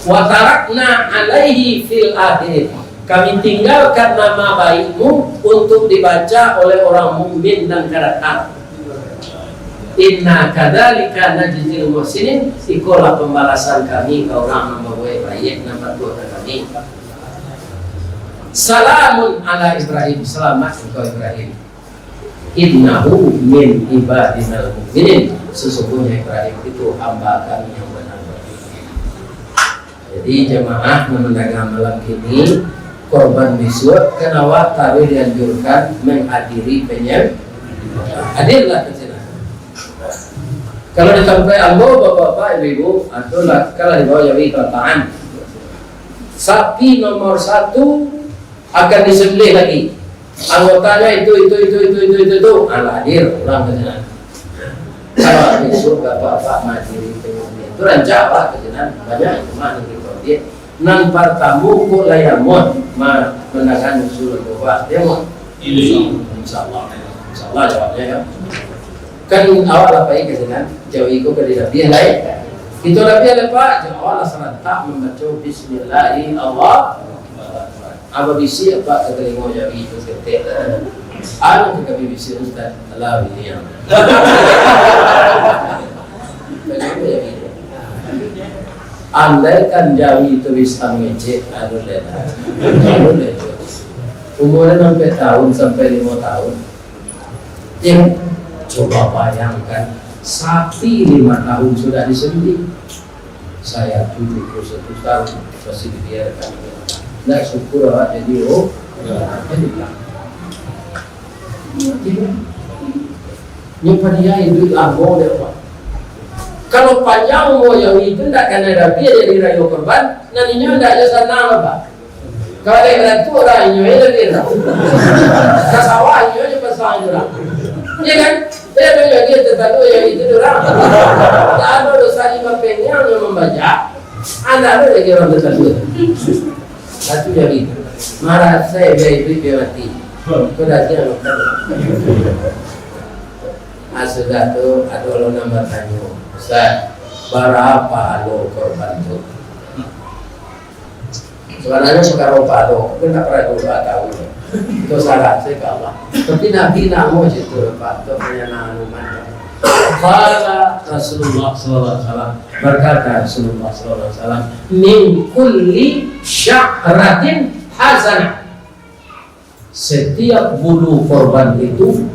Wa tarakna alaihi fil akhirin. Kami tinggalkan nama baikmu untuk dibaca oleh orang mukmin nan ka datang. Inna kadzalika najzil muhsinin. Ikolah pambalasan kami ka urang nan babuek baiak, nan patuh ka kami. Salamun ala Ibrahim, selamat engkau Ibrahim. Innahu min ibadinal mu'minin, sesungguhnya Ibrahim itu hamba kami yang benar. Jadi jamaah nan mandanga malam kini, korban bisuak, kan awak taruih dianjurkan menghadiri penyem-, hadirlah ka sinan. Kalau di tampek ambo, bapak-bapak, ibu-ibu, adolah, kalau dibawa jawi tataan. Sapi nomor satu akan disembelih lagi. Anggotanya itu, itu, itu, itu, itu, itu, itu. Alah, hadir, pulang ka sinan. Kalau besok bapak-bapak mahadiri penyembelih, itu rancak, Pak, ka sinan. Banyak jamaah nan di Korea. Nan partamo kok lah ya, Mon, ma-, mandangar usul bapak, ya, Mon? Iya. Insya Allah. Insya Allah jawabnya, ya. Kan awak lah pai ka sinan, jawi ko ka dilabiah lai. Kito labiah lai, Pak, jo awak lah sarantak mambaco Bismillahirrahmanirrahim. Apo bisi, Pak, ka talingo jawi tu saketek? Anu ka kami bisi, Ustaz. Alah, bini yang. Andaikan jawi tu bisa mangecek, anu lai. Anu lai. Umurnya sampai tahun, sampai lima tahun. Ya, coba bayangkan, sapi lima tahun sudah disembelih. Saya tujuh puluh satu tahun masih dibiarkan. Ndak syukur awak jadi, oh, jadi lah. Nyo padiai duit lamo dek, Pak. Kalau panjang umur jawi itu ndak kanai rabiah jadi rayo korban, nan inyo ndak jo sanang, Pak. Kalau dek barantu urang inyo je labiah urang. Ka sawah inyo je pasang urang. Iya kan? Dia banyak dia tertalu yang itu urang. Tak ada dosa lima peniang yang membaca. Anak tu lagi urang tertalu. Satu jadi. Marasai dia itu dia mati. Kau dah siap makan. Ah, sudah tu, ada orang nan batanyo, "Ustaz, bara pahalo korban tu?" Sebenarnya sekarang pahalo, tapi nak pernah dulu tahu. Itu salah saya ka Allah. Tapi Nabi namo je tu, Pak, tu hanya nang anuman. Qala Rasulullah sallallahu alaihi wasallam, berkata Rasulullah sallallahu alaihi wasallam, "Min kulli sya'ratin hasanah." Setiap bulu korban itu,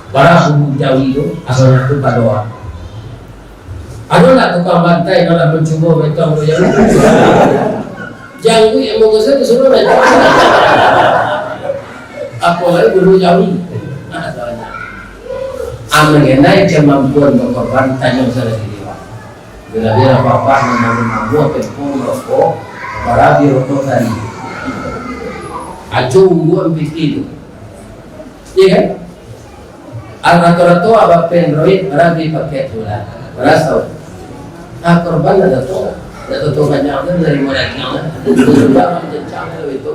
bara bulu jawi tu, asalnya tu badoa. Ado ndak tukang bantai kalau mencubo betong tu jawi? Jangguik yang bagus tu suruh betong. Apalagi bulu jawi. Nah, asalnya. Amin, kenai kemampuan berkorban, tanya masalah diri, Pak. Bila-bila bapak mambangun rumah, tempo rokok, barabi rokok tadi. Ajo ungguan piti tu. Iya kan? Ah, rato-rato abah Android, barabi pakai tu lah. Barasau. Ah, korban dah tu. Dah tu banyak tu dari murah. Sudah kencang tu itu.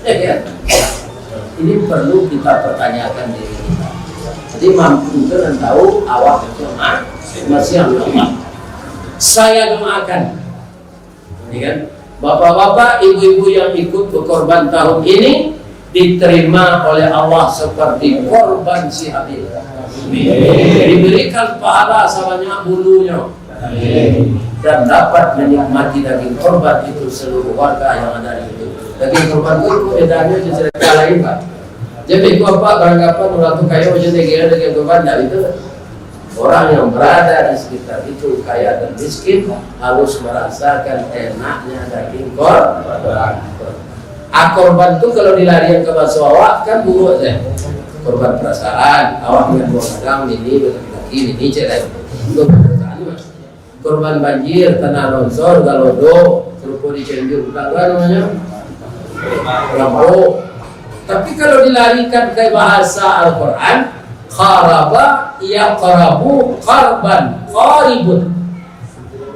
Iya kan? Ini perlu kita pertanyakan diri kita. Jadi, mampu tu nan tahu, awak tu ma-, masih Allah. Saya doakan, ya kan, bapak-bapak, ibu-ibu yang ikut berkorban tahun ini diterima oleh Allah seperti korban si Habil. Diberikan pahala sebanyak bulunya. Dan dapat menikmati daging korban itu seluruh warga yang ada di situ. Daging korban tu, itu bedanya je cerita lain, Pak. Jadi, itu apa beranggapan orang tu kaya macam ni, kira daging korban, tak itu. Orang yang berada di sekitar itu, kaya dan miskin, harus merasakan enaknya daging korban. Ah, korban tu kalau dilarian ka baso awak, kan buruk sajo. Korban perasaan, awak dengan dua gadang, bini, laki-laki, bini, cewek. Untuk perasaan, Mas. Korban banjir, tanah longsor, galodo, sarupo di Cianjur, bukan kan namanya? Rambo. Tapi kalau dilarikan ke bahasa Al-Quran, qaraba yaqrabu qarban, qaribun.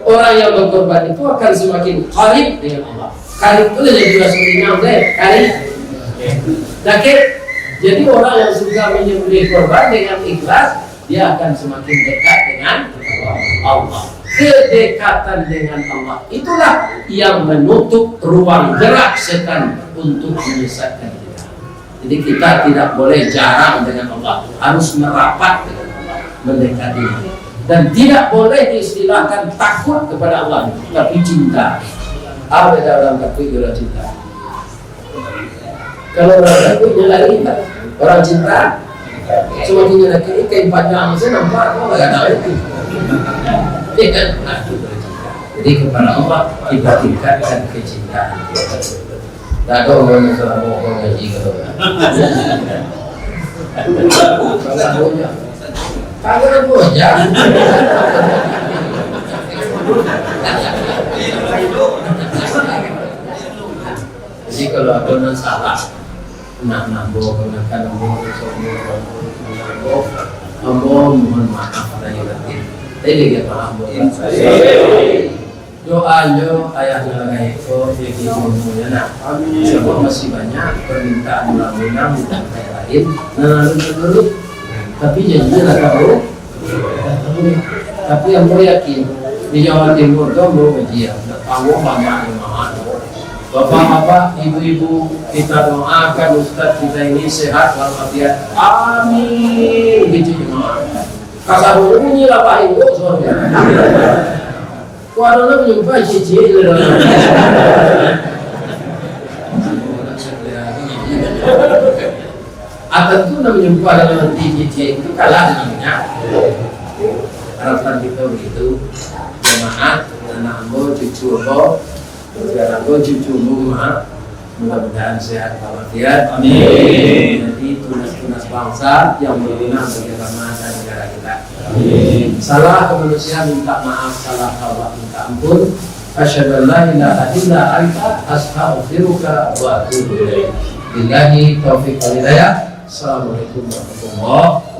Orang yang berkorban itu akan semakin qarib dengan Allah. Qarib tu lah jadi bahasa Minang, deh. Qarib. Dakek. Jadi, orang yang suka menyembelih korban dengan ikhlas, dia akan semakin dekat dengan Allah. Kedekatan dengan Allah itulah yang menutup ruang gerak setan untuk menyesatkan kita. Jadi, kita tidak boleh jarang dengan Allah, harus merapat dengan Allah, mendekati. Dan tidak boleh diistilahkan takut kepada Allah, tapi cinta. Apa beda orang takut dengan orang cinta? Kalau orang takut, dia lari, tak? Orang cinta, semakin dia lari, kain panjang sajo nampak, kok nggak tahu itu. Iya kan? Nah, itu orang cinta. Jadi, kepada Allah, kita tingkatkan kecintaan. Tak ada orang yang salah bawa ngaji, kalau tak. Kalau punya. Kalau punya. Jadi, kalau ada nan salah, nak nambah kenakan ambo, doso ambo, ambo mohon maaf lahir batin. Jadi, dia paham, ambo. Doanyo ayah nan gaek ko, jadi umurnya nak. Amin. Sabab masih banyak permintaan urang-urang minta kaya lain, nan lalu dulu. Tapi janji lah tahu. Tapi ambo yakin, di Jawa Timur tu ambo bajian, Allah banyak jamaah. Bapak-bapak, ibu-ibu, kita doakan ustaz kita ini sehat walafiat. Amin. Gitu jamaah. Kasar bunyi lah, Pak, Ibu, suaranya. Kok ada nak menyumpah cici je dah. Atau tu nak menyumpah dalam hati cici itu kalah dengan minyak. Harapan kita begitu. Jamaah, anak ambo, cucu ambo, sekarang ambo, cucu ambo, mak. Mudah-mudahan sehat walafiat. Amin. Jadi tunas-tunas bangsa yang berguna bagi agama dan negara kita. Amin. Salah ke manusia minta maaf, salah ke Allah minta ampun. Asyhadu an la ilaha illa anta, astaghfiruka wa atubu ilaik. Billahi taufiq wal hidayah. Assalamualaikum warahmatullahi